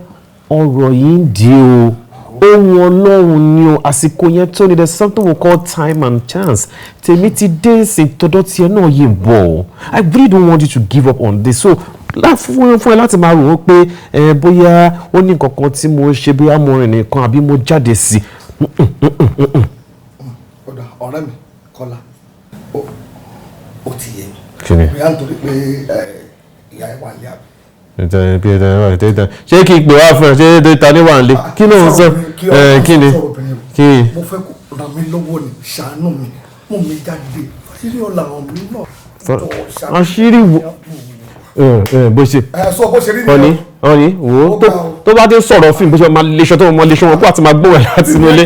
Speaker 3: ọ̀rọ̀ yìí ń di o. Ohun Ọlọ́run ni o, àsìkò yẹn tó ni. There's something we call time and chance. Tèmi ti dé ìsìn, tọ̀dọ̀ tiẹ̀ náà yìí ń bọ̀ o. I really don't want you to give up on this. So fún ẹ láti máa rò ó pé ẹ bóyá ó ní nǹkan kan tí mo ṣe, bóyá mo rìn nìkan àbí mo jáde sí.
Speaker 1: Ọ̀dà, ọ̀rẹ́ mi Kọ́lá, ó ti yé mi.
Speaker 3: Kí ni?
Speaker 1: Bóyá nítorí pé ìyá ẹ wà ní àbí.
Speaker 3: Ṣé kí n pè wá fún ẹ? Ṣé ta ni wà nílé? Kí ló ń sọ? Kí ni kí ni?
Speaker 1: Mo fẹ́ kó ràn mí lọ́wọ́ ni, ṣàánú mi, mú mi jáde, àṣírí ọ̀la àwọn mi náà.
Speaker 3: Àṣírí wo bó ṣe
Speaker 1: Ẹ sọ bó ṣe rí.
Speaker 3: Ọ̀ní ọ̀ní wo tó bá dé sọ̀rọ̀ fíìmù, bó ṣe máa léṣọ tó máa léṣọ wọn kó àti máa gbóhùn ẹ̀ láti inú ilé.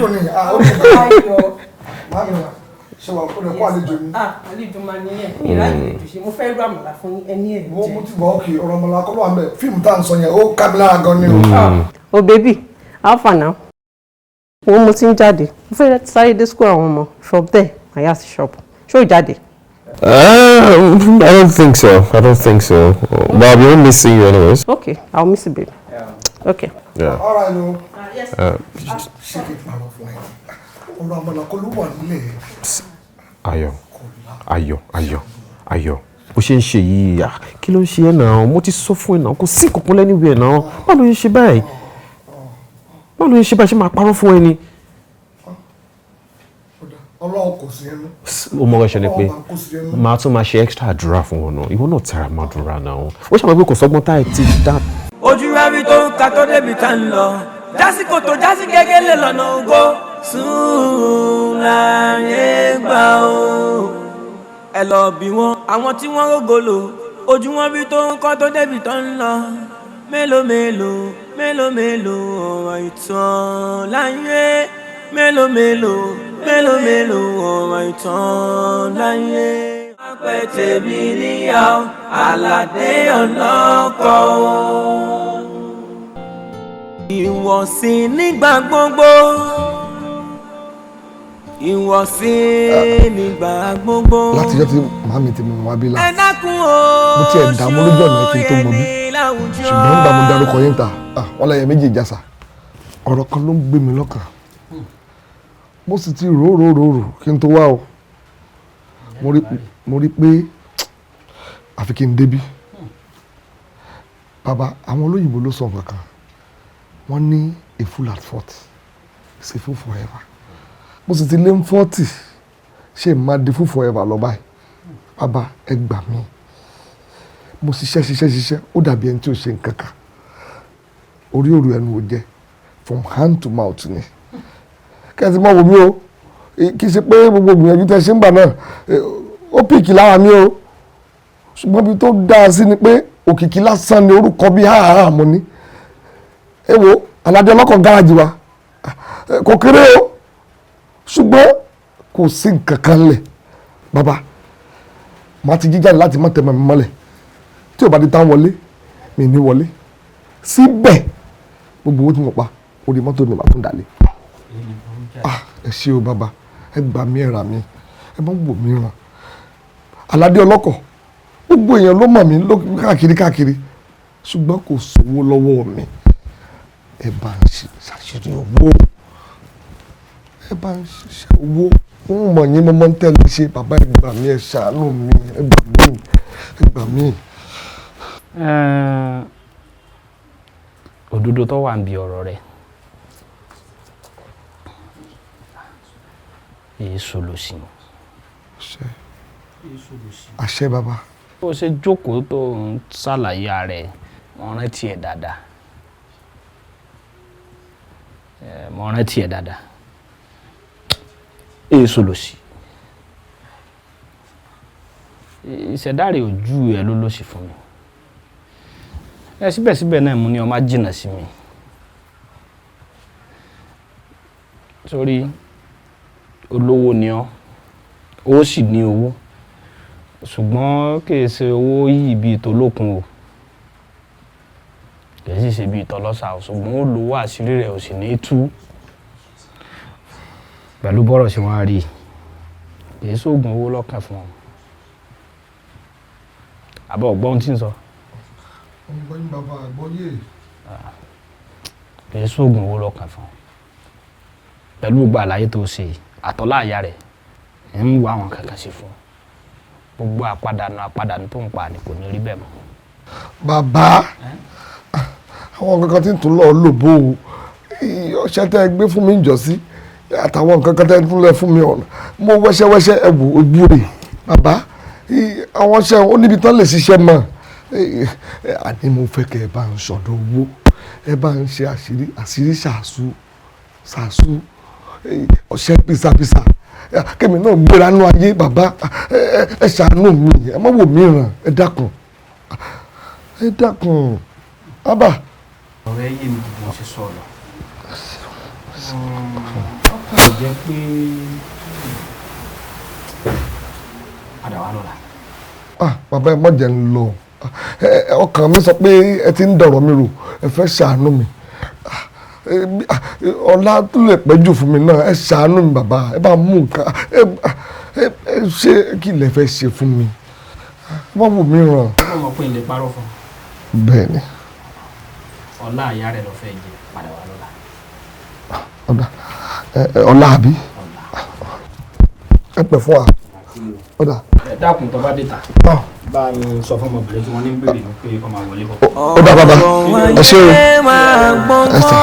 Speaker 1: Ṣé wàá kó lè kó àlejò mi?
Speaker 19: Ah, àlejò máa níyẹn ní ìráyè lè ṣe. Mo fẹ́ rú àmàlà fún ẹni ẹ̀
Speaker 1: Mo ti bọ̀ ọ́kì. Ọ̀rọ̀ ọmọlá kọ́ ló wà ń bẹ̀. Fíìmù tá à ń sọ yẹn, ó ká mi lára gan ni o.
Speaker 19: O baby, how far now? Wo, mo ti ń jáde, mo fẹ́ sáré dé school àwọn ọmọ. From there, màá yà sí shop. Ṣó jáde?
Speaker 3: I don't think so. I don't think so. But I'll be missing you anyways.
Speaker 19: Okay, I'll miss you, baby. Okay.
Speaker 3: Yeah.
Speaker 1: All right, o.
Speaker 3: Uh,
Speaker 1: Ṣé kí n parọ́ fún ẹ? Ọ̀rọ̀ àmàlà kọ́ ló wà nílẹ̀.
Speaker 3: Ayọ̀, Ayọ̀, Ayọ̀, Ayọ̀, bó ṣe ń ṣe yìí, ah, kí ló ń ṣe ẹ́ náà? Mo ti sọ fún ẹ náà, kò sí nǹkan kan lẹ́nu ẹ̀ náà. Báwo ló ń ṣe báyìí? Báwo ló ń ṣe báyìí? Ṣé máa parọ́ fún ẹ ni?
Speaker 1: Ọlọ́run kò sí ẹnu.
Speaker 3: Ó mọ ọ̀rẹ́ ṣẹlẹ̀ pé màá tún máa ṣe extra àdúrà fún wọn náà. Ìwọ náà tẹra máa dúrà náà. Ó ṣàmọ̀ pé kò sọ́gbọ́n táyà ti dá.
Speaker 7: Ojú ẹbí tó ń ka tó débi tá ń lọ, jásìkò tó jásí gẹ́gẹ́ lè lọ́nà ògo sùn láyé gbà ó. Ẹ lọ bí wọn, àwọn tí wọ́n rógolo, ojú wọn bí tó ń kọ́ tó débi tó ń lọ. Mélòó mélòó, mélòó mélòó ọ̀rọ̀ ìtàn láyé. Mélòó mélòó, mélòó mélòó ọ̀rọ̀ ìtàn láyé. Pẹ́ tèmi níyàwó aládé ọlọ́kọ̀ o. Ìwọ̀sí nígbà gbogbo, ìwọ̀sí nígbà gbogbo.
Speaker 1: Látijọ́ tí màámi ti mú wa bí la
Speaker 7: Ẹ dákun o.
Speaker 1: mo tiẹ̀ dààmú lójú ọ̀nà kí n tó mọ bí, ṣùgbọ́n nígbà mo darúkọ yín ta, wọ́n lẹ́yìn méjì ìjàsà. Ọ̀rọ̀ kan ló ń gbé mi lọ́kàn, mo sì ti rò rò rò rò kí n tó wá o. Mo rí pé àfi kí n débí. Bàbá, àwọn olóyìnbó ló sọ nǹkan kan, wọ́n ní a fool at 40 is a fool forever. Mo sì ti lé ní 40, ṣé n máa di fool forever lọ báyìí? Bàbá, ẹ gbà mí. Mo ṣiṣẹ́ ṣiṣẹ́ ṣiṣẹ́, ó dàbí ẹni tí ò ṣe nǹkan kan. Orí òru ẹnu ò jẹ, from hand to mouth ni. Kẹ́sì mọ́ wo mi o, kì í ṣe pé gbogbo ìgbìyànjú tẹ́ ṣe ń gbà náà ó pìkì lára mi o, ṣùgbọ́n ibi tó dáa sí ni pé òkìkí lásán ni orúkọ bíi háàhá mo ní. Ẹ wo aládé ọlọ́kọ̀ gáràjì wa, kò kéré o, ṣùgbọ́n kò sí nǹkan kan lẹ̀. Bàbá, màá ti jí jáde láti má tẹ̀mọ̀ mi mọ́lẹ̀. Tí ò bá di tán wọlé, mi ní wọlé síbẹ̀. Gbogbo owó tí mo pa orí mọ́tò ni màá tún dalẹ̀. Ah, ẹ ṣé o bàbá, ẹ gbà mí, ẹ rà mí, ẹ má wò mí ràn. Aládé ọlọ́kọ̀, gbogbo èèyàn ló mọ̀ mí káàkiri káàkiri, ṣùgbọ́n kò sówó lọ́wọ́ mi. Ẹ bá ń ṣàṣírí owó, ẹ bá ń ṣiṣẹ́ owó. Ń mọ̀ yín, mo mọ̀ ń tẹ́lẹ̀ ṣe. Bàbá, ẹ gbà mí, ẹ ṣàánú mi, ẹ gbà mí, ẹ gbà mí.
Speaker 20: Òdodo tó wà níbi ọ̀rọ̀ rẹ̀, èyí sọlọ sí i.
Speaker 1: Àṣẹ, bàbá.
Speaker 20: Bó ṣe jókòó tó ń ṣàlàyé ara ẹ̀, mo rántí ẹ̀ dáadáa. Mo rántí ẹ̀ dáadáa. Èyí sọlọ sí i. Ìṣẹ̀dá rẹ̀ ò ju ẹ̀ ló lọ́sì fún mi. Ẹ síbẹ̀síbẹ̀ náà, mo ní ọ má jìnnà sí mi. Sórí olówó ni ọ́, ó sì ní owó. Ṣùgbọ́n kì í ṣe owó yìí bíi tolókun o, kì í sì ṣe bíi tọlọ́ṣà o, ṣùgbọ́n ó lówó àṣírí rẹ̀ ò sì ní tú. Pẹ̀lú bọ́rọ̀ ṣe wọ́n rí i, kì í ṣoògùn owó lọ́kàn fún ọ. Àbọ̀ ọ̀gbọ́n tí ń sọ.
Speaker 1: Ọgbọ́n bàbá àgbọ́yé.
Speaker 20: Kì í ṣoògùn owó lọ́kàn fún ọ. Pẹ̀lú gbogbo àlàyé tó ṣe àtọ́lá àyà rẹ̀ ń wá àwọn kankan sí fún ọ. Gbogbo àpàdánù tó ń pa ni kò ní rí bẹ́ẹ̀ mọ́.
Speaker 1: Bàbá, àwọn kankan tí ń tún lọ lò bó o, ọṣẹ tẹ́ ẹ gbé fún mi ń jọ sí àtàwọn nǹkan kan tẹ́ ẹ tún lẹ fún mi ọ̀nà mo wẹ́ṣẹ́wẹ́ṣẹ́ ẹ wò ojú rẹ̀. Bàbá, àwọn ọṣẹ ó níbi tán lè ṣiṣẹ́ mọ́. Àní mo fẹ́ kẹ́ ẹ bá ń sọ̀dọ̀ owó, ẹ bá ń ṣe àṣírí ṣàṣù ṣàṣù ọṣẹ pìsàpìsà kẹ́mi náà gbéra nú ayé. Bàbá, ẹ ṣàánú mi, ẹ má wò mí ràn, ẹ dákun, ẹ dákun bàbá.
Speaker 20: Ọ̀rọ̀ ẹ yé mi ju bó ṣe sọ lọ. Ọkàn jẹ́ pé padà wá lọ́la.
Speaker 1: Bàbá, ẹ má jẹ́ ń lọ. Ọkàn mi sọ pé ẹ ti ń dọ̀rọ̀ mi rò, ẹ fẹ́ ṣàánú mi. Ọlá tó lè pẹ́ jù fún mi náà, ẹ ṣàánú mi bàbá, ẹ bá mú nǹkan, ẹ ṣe kí lẹ fẹ́ ṣe fún mi, wọ́n wù mí ràn.
Speaker 20: Ó mọ̀ pé n lè parọ́ fún un.
Speaker 1: Bẹ́ẹ̀ ni.
Speaker 20: Ọlá àyà rẹ̀ lọ fẹ́ jẹ, padà wá lọ́la.
Speaker 1: Ọlá àbí? Ẹ pẹ̀ fún wa. Ọ̀dà.
Speaker 20: Ẹ dákun, tó bá dé ta. Bá mi sọ fún ọmọbìnrin tí wọ́n ní ń béèrè ní pé kó máa wọlé bọ̀.
Speaker 1: Ó dà bàbá, ẹ ṣé o. Ẹ ṣé.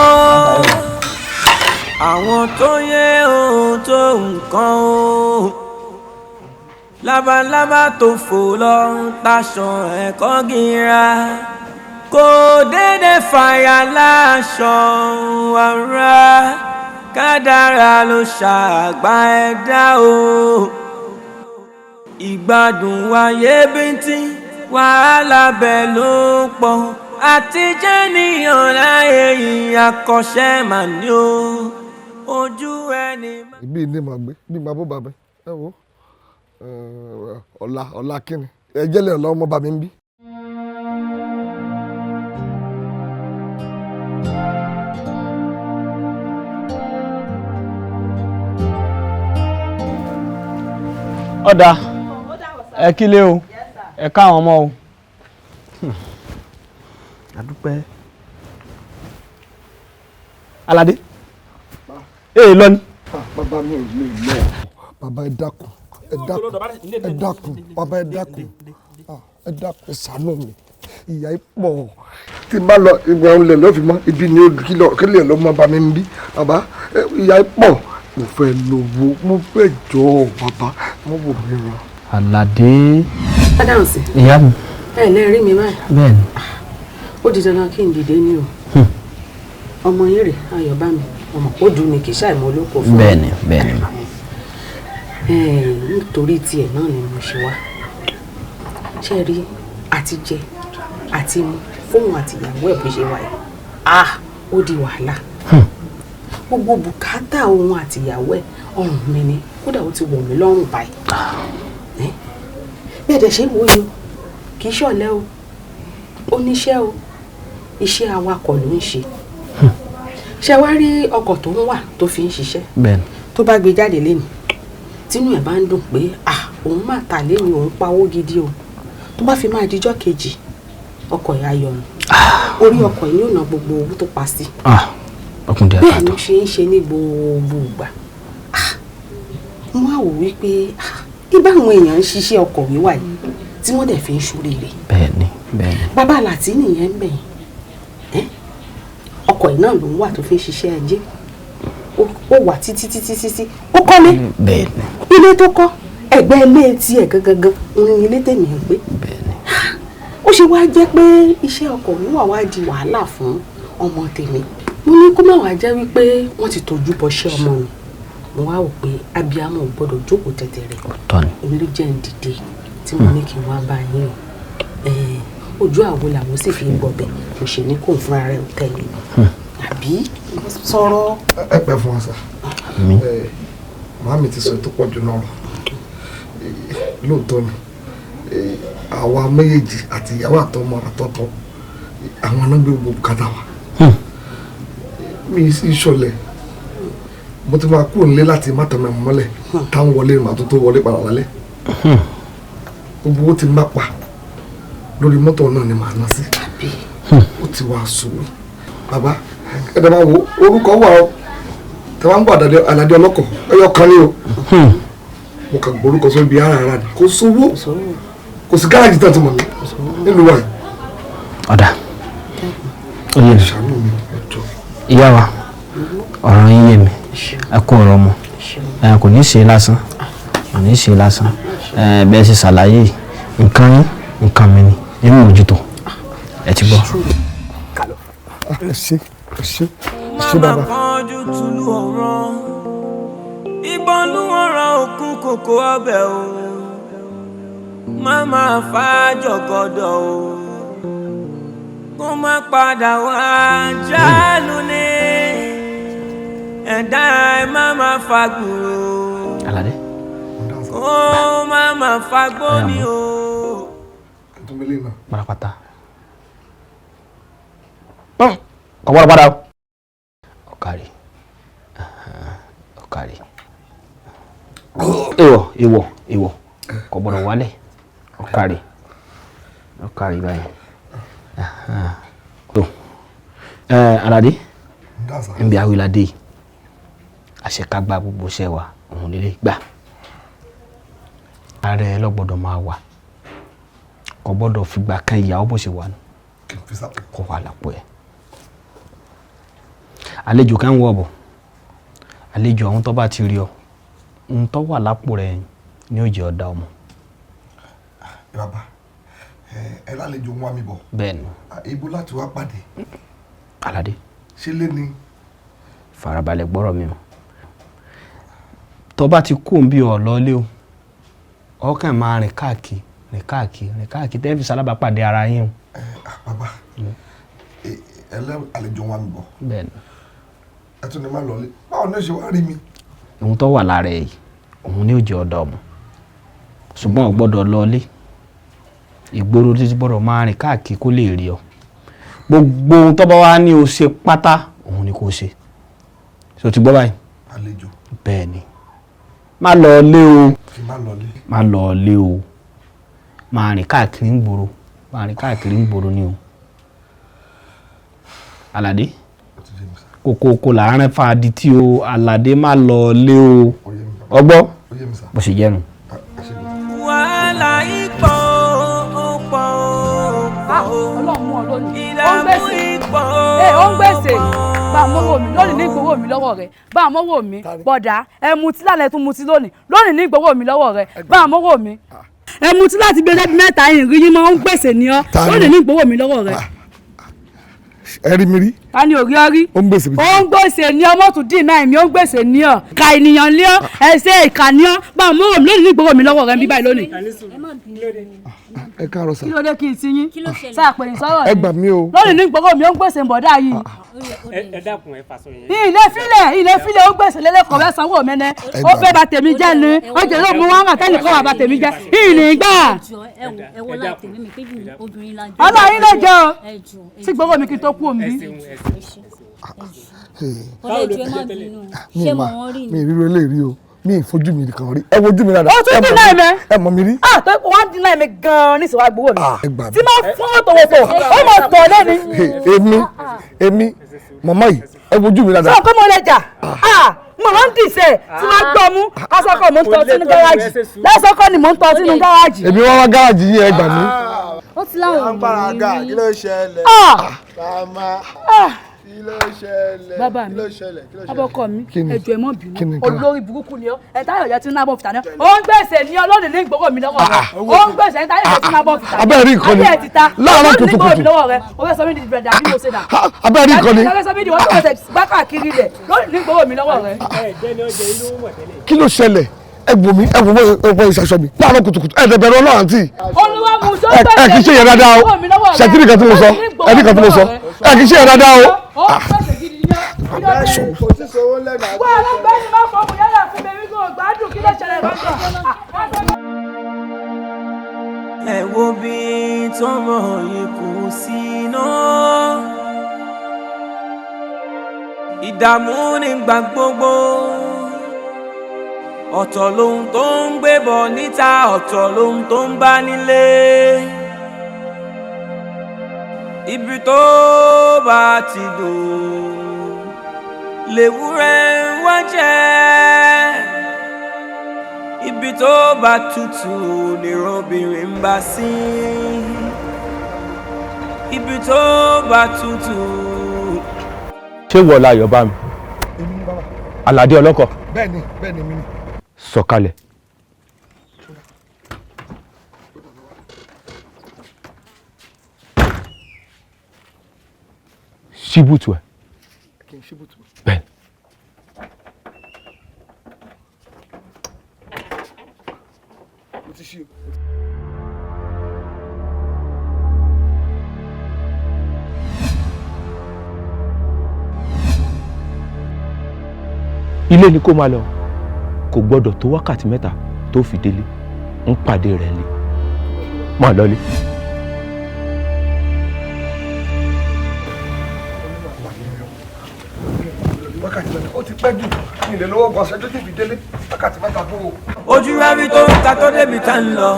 Speaker 7: Àwọn tó yẹ ohun tó nǹkan o, labalábá tó fò lọ ń taṣọ ẹ̀kọ́ gíra, kò dédé fàyà láṣọ ara, kádàrá ló ṣàgbà ẹ̀dá o. Ìgbádùn wáyé bíntín, wàhálà bẹ́ẹ̀ ló pọ̀, àti jẹ́niyàn láyé yìí akọ́ṣẹ́ mà ní o, ojú ẹni.
Speaker 1: Ibi ní màá gbé bí màá bó bàbá ẹ wo ọ̀la ọ̀la kíni ẹ jẹ́lẹ̀ ọ̀la ọmọ bàmí ń bí.
Speaker 20: Ọ̀dà, ẹ kílé o, ẹ káwọn ọmọ o. Àdúpẹ́. Aládé, ee lọ ni.
Speaker 1: Bàbá mi ò lè lọ. Bàbá, ẹ dákun, ẹ dákun, ẹ dákun, bàbá, ẹ dákun, ẹ dákun, ẹ ṣàánú mi, ìyà yìí pọ̀. Tí n bá lọ ìgbà ńlẹ̀ ló fi mọ́ ibi ni kí lè lọ́ mọ́ bá mi ń bí. Bàbá, ìyà yìí pọ̀, mo fẹ́ lówó, mo fẹ́ jọ bàbá, mo wò mí ràn.
Speaker 20: Aládé.
Speaker 9: Adams.
Speaker 20: Ìyá mi.
Speaker 9: Ẹ lè rí mi báyìí.
Speaker 20: Bẹ́ẹ̀ni.
Speaker 9: Ó di dandan kí n dìde ní o. Ọmọ yín rè Ayọ̀bámi, ọmọ kò dùn ní kì í ṣàìmọ̀ olóko fún mi.
Speaker 20: Bẹ́ẹ̀ni, bẹ́ẹ̀ni ma.
Speaker 9: Nítorí tiẹ̀ náà ni mo ṣe wá. Ṣé rí àti jẹ àti mu fóun àti ìyàwó ẹ̀ bó ṣe wà yìí? Ah, ó di wàhálà. Gbogbo bùkátà òun àti ìyàwó ẹ̀ ọrùn mi ni, kódà ó ti wọ̀ mí lọ́rùn báyìí. Bẹ́ẹ̀ dẹ̀ ṣe ń wòye o, kì í ṣọ̀lẹ o, ó níṣẹ́ o, iṣẹ́ awakọ̀ ló ń ṣe. Ṣé wá rí ọkọ̀ tó ń wà tó fi ń ṣiṣẹ́?
Speaker 20: Bẹ́ẹ̀ni.
Speaker 9: Tó bá gbé jáde lénìí, tínú ẹ̀ bá ń dùn pé ah, òun máa tà lénìí, òun pawó gidi o. Tó bá fi máa dijọ́ kejì, ọkọ̀ yìí á yọnu. Orí ọkọ̀ yìí yóò ná gbogbo owó tó pa sí.
Speaker 20: Ọkùnrin
Speaker 9: Bẹ́ẹ̀ ló ṣe ń ṣe ní gbogbo ìgbà. Mo wá wò wípé ibà àwọn èèyàn ń ṣiṣẹ́ ọkọ̀ wíwà yìí tí wọ́n dẹ̀ fi ń ṣoríire.
Speaker 20: Bẹ́ẹ̀ni, bẹ́ẹ̀ni.
Speaker 9: Bàbá Làtí nìyẹn ń bẹ̀yìn. Ọkọ̀ yìí náà ló ń wà tó fi ń ṣiṣẹ́ ajé. Ó wà títí títí títí ó kọ́lé.
Speaker 20: Bẹ́ẹ̀ni.
Speaker 9: Ilé tó kọ́ ẹ̀gbẹ́ ilé tiẹ̀ gangan òun ni ilé tèmi ń gbé.
Speaker 20: Bẹ́ẹ̀ni.
Speaker 9: Ó ṣe wá jẹ́ pé iṣẹ́ ọkọ̀ wíwà wá di wàhálà fún ọmọ tèmi. Mo ní kó má wàá jẹ́ wípé wọ́n ti tọ́jú bọṣẹ́ ọmọ mi. Mo wá wò pé abiyamọ ò gbọ́dọ̀ jókòó tẹ̀tẹ̀rẹ̀. Èmi ló jẹ́ ń dìde tí mo ní kí n wá bá yín o. Ojú àwo làwọn sì fi ń gbọbẹ̀, mo ṣe ní kò ń fúnra rẹ̀ ò tẹ̀lé mi. Àbí sọ̀rọ̀.
Speaker 1: Ẹ pẹ́ fún wa sá. Màámi ti sọ ètò pọ̀ jù náà lọ. Lóòótọ́ ni Àwa méjèèjì àti ìyàwó àtọmọ àtọkọ àwọn náà gbé gbogbo bùkátà wa. Mi sì ṣọlẹ̀, mo ti máa kúrò nílé láti má tẹ̀mẹ̀ mọ́lẹ̀ táwọn wọlé màá tó wọlé padà lálẹ́. Gbogbo owó ti má pa lórí mọ́tò náà ni màá ná sí. Ó ti wá sùn mí. Bàbá ẹ dẹ̀ máa wo orúkọ wà ó, tẹ wá ń gbọ́ Àlàdé ọlọ́kọ̀ ẹyọ kan ní o. Mo kàn gbórúkọ sórí ibi ara ara ni kò sówó, kò sí gáràjì tán ti mọ̀ mí nílùú wa.
Speaker 20: Ọ̀dà ó yé mi ìyá wa, ọ̀rọ̀ yín yé mi, ẹ kú ọ̀rọ̀ ọmọ, kò ní í ṣe lásán, kò ní í ṣe lásán. Bẹ́ẹ̀ ṣe ṣàlàyé nǹkan yín nǹkan mi ni nínú mójútó ẹ ti gbọ́.
Speaker 1: Ẹ ṣé ẹ ṣé ẹ ṣé bàbá.
Speaker 7: Màmá kanjú tulu ọ̀rọ̀ ìbọnú ọ̀rọ̀ òkun kòkó ọbẹ̀ o, màmá fàájọgọdọ̀ o, kó má padà wá jálù ní ẹ̀dá ẹ̀ má má fagbùrù.
Speaker 20: Aládé.
Speaker 7: Kó má má fagbó ni o.
Speaker 20: Pátápátá. Kò gbọ́dọ̀ padà o. Ọ̀kàrí ọ̀kàrí. Èèwọ̀ èèwọ̀ èèwọ̀ kò gbọ́dọ̀ wálẹ̀. Ọ̀kàrí ọ̀kàrí báyìí. Tó Aládé, nbí awilade yìí àṣekágbá gbogbo iṣẹ́ wa òun nílé gbà. Ààrẹ ló gbọ́dọ̀ máa wà, kò gbọ́dọ̀ fìgbà kan ìyàwó bó ṣe wà nù kò wà lápò ẹ̀. Àlejò kan ń wọ̀ bọ̀, àlejò àwọn tó bá ti rí ọ ń tó wà lápò rẹ̀ ni ó jẹ́ ọ̀dà ọmọ.
Speaker 1: Bàbá ẹ lálejò ń wá mi bọ̀.
Speaker 20: Bẹ́ẹ̀ni.
Speaker 1: Ibo láti wá pàdé.
Speaker 20: Aládé.
Speaker 1: Ṣé lé ní.
Speaker 20: Farabalẹ̀ gbọ́rọ̀ mi o, tó bá ti kú òǹbí ọ̀ lọ́lé o, ọkàn máa rìn káàkiri rìn káàkiri rìn káàkiri tẹ́ fi sálábàápàdé ara yín o.
Speaker 1: Bàbá ẹ lálejò ń wá mi bọ̀.
Speaker 20: Bẹ́ẹ̀ni.
Speaker 1: Ẹ tún ní má lọ́lé, báwo ni ó ṣe wá rí mi.
Speaker 20: Ohun tó wà lára ẹ yìí òun ni ó jẹ́ ọ̀dà ọmọ, ṣùgbọ́n ò gbọ́dọ̀ lọ́lé, ìgboro títí gbọ́dọ̀ máa rìn káàkiri kó lè rí ọ. Gbogbo ohun tó bá wá ní o ṣe pátá òun ni kò ṣe. Ṣé o ti gbọ́ báyìí?
Speaker 1: Àlejò.
Speaker 20: Bẹ́ẹ̀ni. Má lọ lé o.
Speaker 1: Má lọ lé.
Speaker 20: Má lọ lé o. Máa rìn káàkiri ń gbòòrò, máa rìn káàkiri ń gbòòrò ni o. Aládé. Kòkòkò là ń fa adití o, Aládé má lọ lé o. Ọgbọ́? Bó ṣe jẹ́ nu.
Speaker 7: Wàhálà ipò ó pọ̀ ó pọ̀ ó.
Speaker 8: Ọlọ́run mú ọ lónìí.
Speaker 7: Ìdààmú ipò
Speaker 8: ó ń gbèsè. Bá a mọ́wọ́ mi lónìí ní ìgbowó mi lọ́wọ́ rẹ̀. Bá a mọ́wọ́ mi bọ̀dá ẹ mutí lálẹ́ tún mutí lónìí. Lónìí ní ìgbowó mi lọ́wọ́ rẹ̀. Bá a mọ́wọ́ mi. Ẹ mutí láti gbé lẹ́bi mẹ́ta yìí rí yín mọ́ ń gbèsè ní ọ. Lónìí ní ìgbowó mi lọ́wọ́ rẹ̀.
Speaker 1: Ẹ rí mi rí.
Speaker 8: Ta ni òrí ọ rí?
Speaker 1: Ó ń gbèsè mi.
Speaker 8: Ó ń gbèsè ní ọ, mọ́tò dín náà mi, ó ń gbèsè ní ọ. Ka ènìyàn lé ọ, ẹsẹ̀ ìkà ní ọ. Bá a mọ́wọ́ mi lónìí ní ìgbowó mi lọ́wọ́ rẹ̀ ń bí báyìí lónìí.
Speaker 1: Ẹ káàárọ̀ sà.
Speaker 8: Kí ló dé kí n ti yín? Sáà pè ní sọ́rọ̀ ni.
Speaker 1: Ẹ gbà mí o.
Speaker 8: Lónìí ní ìgbowó mi, ó ń gbèsè ń bọ̀dá yìí.
Speaker 21: Ẹ dákun ẹ fàṣọ yẹn.
Speaker 8: Ilé filẹ̀ ilé filẹ̀ ó ń gbèsè lélẹ́kọ̀ọ́ fẹ́ sanwó mẹ́nẹ́. Ó fẹ́ bà tèmi jẹ́ ni. Ó jẹ́ ló mú wọn àtẹ́lẹ̀ kọ́ wà bà tèmi jẹ́. Ìní gbà. Ọlọ́run yín ló jẹ́ o. Sí gbowó mi kí n tó kú òmí.
Speaker 1: Mi ì ríro eléyìí o, mi ì fojú mi kan rí, ẹ wojú mi dáadáa.
Speaker 8: Ó tún dín náà mẹ́.
Speaker 1: Ẹ mọ̀ mi rí.
Speaker 8: Ah, tó wọ́n dín náà mi gan-an ní ìsìnwá gbowó mi.
Speaker 1: Ẹ gbà mí.
Speaker 8: Tí máa fún wòtòwòtò, ó mọ̀ tọ̀ lẹ́ni.
Speaker 1: Èmi màmá yìí ẹ wojú mi dáadáa.
Speaker 8: Sọ pé mo lè jà. Ah, mo máa ń dìṣẹ́ tí máa gbọ́ mú lásọ̀kọ̀ mò ń tọ́ sínú gáràjì. Lásọ̀kọ̀ ni mò ń tọ́ sínú gáràjì.
Speaker 1: Èmi wá wá gáràjì yìí, ẹ gbà mí.
Speaker 8: Ó ti láwọn
Speaker 16: ò ní rí. Kí ló ṣẹlẹ̀? Màmá. Kí ló ṣẹlẹ̀?
Speaker 8: Bàbá mi,
Speaker 16: Kí ló ṣẹlẹ̀? Kí ló ṣẹlẹ̀?
Speaker 8: abọ́kọ mi, ẹjọ́ ẹ mọ́ bínú,
Speaker 1: ni
Speaker 8: olórí burúkú ni ọ́, ẹ̀ táyọ̀ jẹ́ tí ń nábọ̀ fìtà ni ọ́, ó ń gbèsè ní ọlọ́ọ̀dẹ̀ ní ìgbowó mi lọ́wọ́ rẹ̀, ó ń gbèsè ní táyọ̀ jẹ́ tí ń nábọ̀ fìtà ni.
Speaker 1: Abẹ́rẹ́ rí nǹkan ni.
Speaker 8: Abẹ́ ẹ̀ ti ta,
Speaker 1: Láàárọ̀
Speaker 8: olóòdì ní ìgbowó mi
Speaker 1: kùtùkùtù.
Speaker 8: lọ́wọ́ rẹ̀, ó fẹ́ sọ mí di bẹ̀rẹ̀ dàbí mo ṣe dà.
Speaker 1: Abẹ́rẹ́ rí nǹkan ni.
Speaker 8: Ó fẹ́ sọ mí di wọ́n tó fẹsẹ̀ gbá káàkiri lẹ̀, lónìí ní ìgbowó mi lọ́wọ́ rẹ̀.
Speaker 1: Kí ló ṣẹlẹ̀? Ẹ wò mí, ẹ wò mí, ẹ wò ìṣàṣọ mi láàárọ̀ kùtùkùtù, ẹ dẹ̀bẹ̀rẹ̀ Ọlọ́run àǹtí.
Speaker 8: Olúwa mú sọ
Speaker 1: Ẹ kì í ṣe yẹn dáadáa o. Ṣètìlì kan tí mo sọ, ẹ ní kan tí mo sọ, ẹ kì í ṣe yẹn dáadáa o.
Speaker 16: Kò sí sowó lẹ́nu àti.
Speaker 8: Wọ́n alágbẹ́ni máa fọ́ ọmọ yàrá fún mi, mi kò gbádùn kí ló ṣẹlẹ̀ lọ́jọ́.
Speaker 7: Ẹ wo bí tọmọ yìí kù sí náà. Ìdààmú nígbà gbogbo, ọ̀tọ̀ lohun tó ń gbé bọ̀ níta, ọ̀tọ̀ lohun tó ń bá nílé. Ibi tó bá ti dùn lèwúrẹ́ ń wá jẹ́, ibi tó bá tutù nìrọ̀bìnrin ń bá sí, ibi tó bá tutù.
Speaker 4: Ṣé wọ́n la yọ̀ bá mi? Àlàdé ọlọ́kọ̀.
Speaker 1: Bẹ́ẹ̀ni, bẹ́ẹ̀ni mi ni.
Speaker 4: Sọ̀kalẹ̀. Ṣíbùtù ẹ̀.
Speaker 1: Kí n ṣíbùtù.
Speaker 4: Bẹ́ẹ̀.
Speaker 1: Mo ti ṣí o.
Speaker 4: Ilé ni kó máa lọ, kò gbọ́dọ̀ tó wákàtí 3 tó fi délé. Ń pàdé rẹ̀ lé, máa lọlé.
Speaker 1: Wákàtí 3 ó ti pẹ́ jù ní ilé lọ́wọ́ gan ṣẹ́jọ́ tèmi délé, wákàtí 3 fún o.
Speaker 7: Ojú rẹ́mi tó ń ta tó débi tá ń lọ,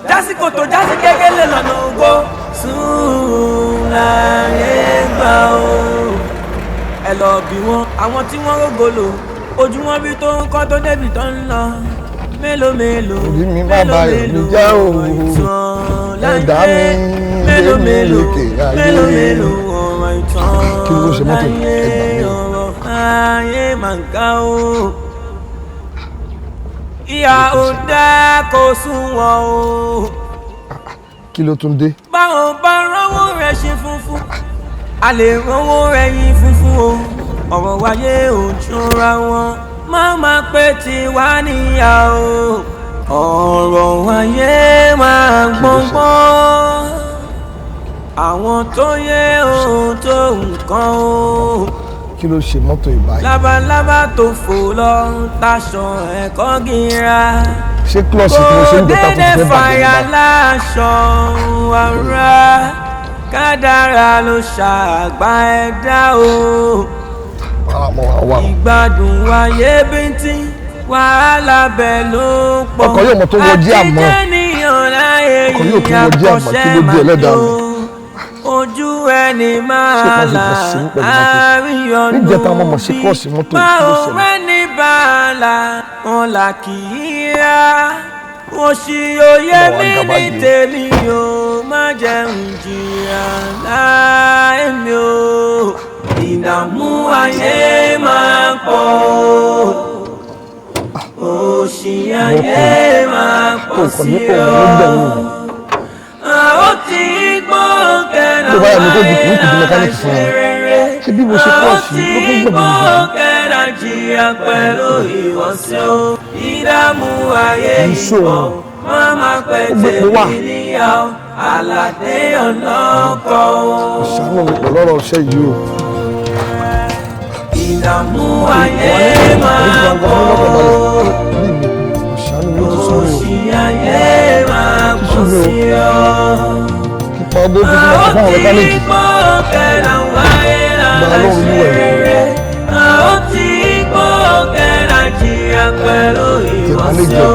Speaker 7: jásìkò tó jásí kékeré lọ́nà ògo sùn láyé gbà ó. Ẹ lọ bí wọn àwọn tí wọ́n rógo lò, ojú wọn bí tó ń kọ́ tó débi tó ń lọ. Mélòó mélòó mélòó mélòó ọ̀rọ̀ ìtàn láyé, mélòó mélòó mélòó mélòó ọ̀rọ̀ ìtàn láyé, ọ̀rọ̀ ayé máa ń ká o. Ìyá ò dá kó sunwọ̀n o.
Speaker 1: Kí ló tún dé?
Speaker 7: Báwo bá rọ́wọ́ rẹ̀ ṣe funfun, a lè rọ́wọ́ rẹ̀ yín funfun o. Ọ̀rọ̀ wáyé ò jọra wọn, má má pé tiwa níyà o. Ọ̀rọ̀ wáyé máa gbọ́ngbọ́n, àwọn tó yẹ ohun tó nǹkan o.
Speaker 1: Kí ló ṣe mọ́tò ìbáyìí?
Speaker 7: Labalábá tó fò lọ ń taṣọ ẹ̀kọ́ gíra.
Speaker 1: Ṣé klọ́ọ̀sì tí mo ṣe ń gbé tako ti fẹ́ bàjẹ́
Speaker 7: Kò dédé fàyà
Speaker 1: nígbà?
Speaker 7: láṣọ ara, kádàrá ló ṣàgbá ẹ̀dá o. Ìgbádùn ayé bíntín, wàhálà bẹ́ẹ̀ ló pọ̀.
Speaker 1: Ọkọ̀ yóò mọ tó wọ jí àmọ́.
Speaker 7: Àtijọ́ níyàn láyé
Speaker 1: Ọkọ̀ yóò tún wọ jí àmọ́, kí ló dé ẹlẹ́dàá mi?
Speaker 7: Ojú ẹni
Speaker 1: Ṣé
Speaker 7: máa
Speaker 1: kan ṣe
Speaker 7: là
Speaker 1: kàn sí pẹ̀lú mọ́tò?
Speaker 7: àríyànjú
Speaker 1: Níjẹta mo mọ̀ sí klọ́ọ̀sì mọ́tò yìí, kí ló
Speaker 7: báwo
Speaker 1: ṣẹlẹ̀?
Speaker 7: rẹ́ni bàálà wọn là kì í yá. Òṣì òye mi ní tèmi o, má jẹun jìyà láì mi o. Ìdààmú ayé máa pọ̀, òṣì ayé máa pọ̀ sí o. Ó ti gbọ́ kẹ́nà
Speaker 1: Tó bá yà mí kó dùkú kùdú mẹkáníìkì fún mi. Ṣé bí mo ṣe klọ́ọ̀sì ló tún gbọ̀n mi nìyí?
Speaker 7: kẹ́nà jìyà pẹ̀lú ìwọ̀sí o. Ìdààmú ayé ìpọ̀, má má pẹ́
Speaker 1: Ó gbé epo wá.
Speaker 7: tèmi níyà o. Àlàdé ọlọ́kọ̀ o.
Speaker 1: Ṣàánú mi pẹ̀lú ọ̀rọ̀ ọṣẹ yìí o.
Speaker 7: Ìdààmú ayé máa pọ̀,
Speaker 1: Ṣàánú mi, ó ti sú mi o.
Speaker 7: òṣì ayé máa pọ̀ sí o.
Speaker 1: Kípa ọgbọ́n fi fún àwọn mẹkáníìkì.
Speaker 7: Gbọ́ kẹ́nà wáyé
Speaker 1: Gbà
Speaker 7: lára
Speaker 1: lọ́rùn
Speaker 7: ṣe
Speaker 1: olúwa ẹ̀.
Speaker 7: rere. Ó ti gbọ́ kẹ́nà jìyà pẹ̀lú ìwọ̀sí o.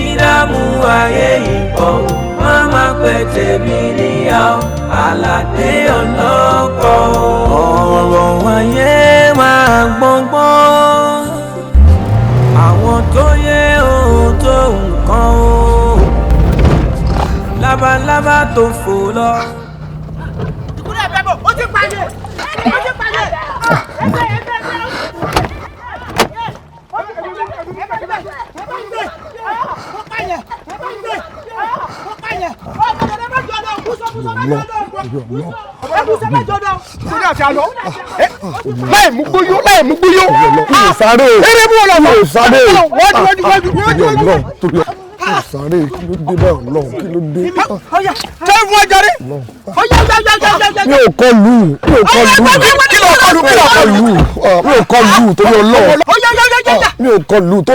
Speaker 7: Ìdààmú ayé ìpọ̀, má má pẹ́ tèmi níyà o. Àlàdé ọlọ́kọ̀ o. Ọ̀rọ̀ wáyé máa gbọ́ngbọ́n, àwọn tó yẹ ohun tó nǹkan o. Labalábá tó fò lọ.
Speaker 22: Ìkúrẹ́ ẹ̀fẹ́ bò, ó ti pààyè! Ó ti pààyè! Ẹgbẹ́ ẹgbẹ́ ẹgbẹ́
Speaker 1: Láì mú gbóyó, láì mú gbóyó. Mi ò sáré o.
Speaker 22: Eré mú ọlọ́mọ.
Speaker 1: Mi ò sáré o.
Speaker 22: Wájú wájú wájú wájú
Speaker 1: Torí Ọlọ́run, torí Ọlọ́run. Mi ò sáré, kí ló dé báyìí Ọlọ́run, kí ló dé?
Speaker 22: Ṣé fún ọjà rí? Ọjà ọjà ọjà ọjà ọjà.
Speaker 1: Mi ò kọ lù ú, mi ò kọ lù ú.
Speaker 22: Kí ló kọ lù?
Speaker 1: Mi ò kọ lù ú, mi ò kọ lù ú torí Ọlọ́run.
Speaker 22: Ọjà ọjà ọjà
Speaker 1: Mi ò kọlù tó,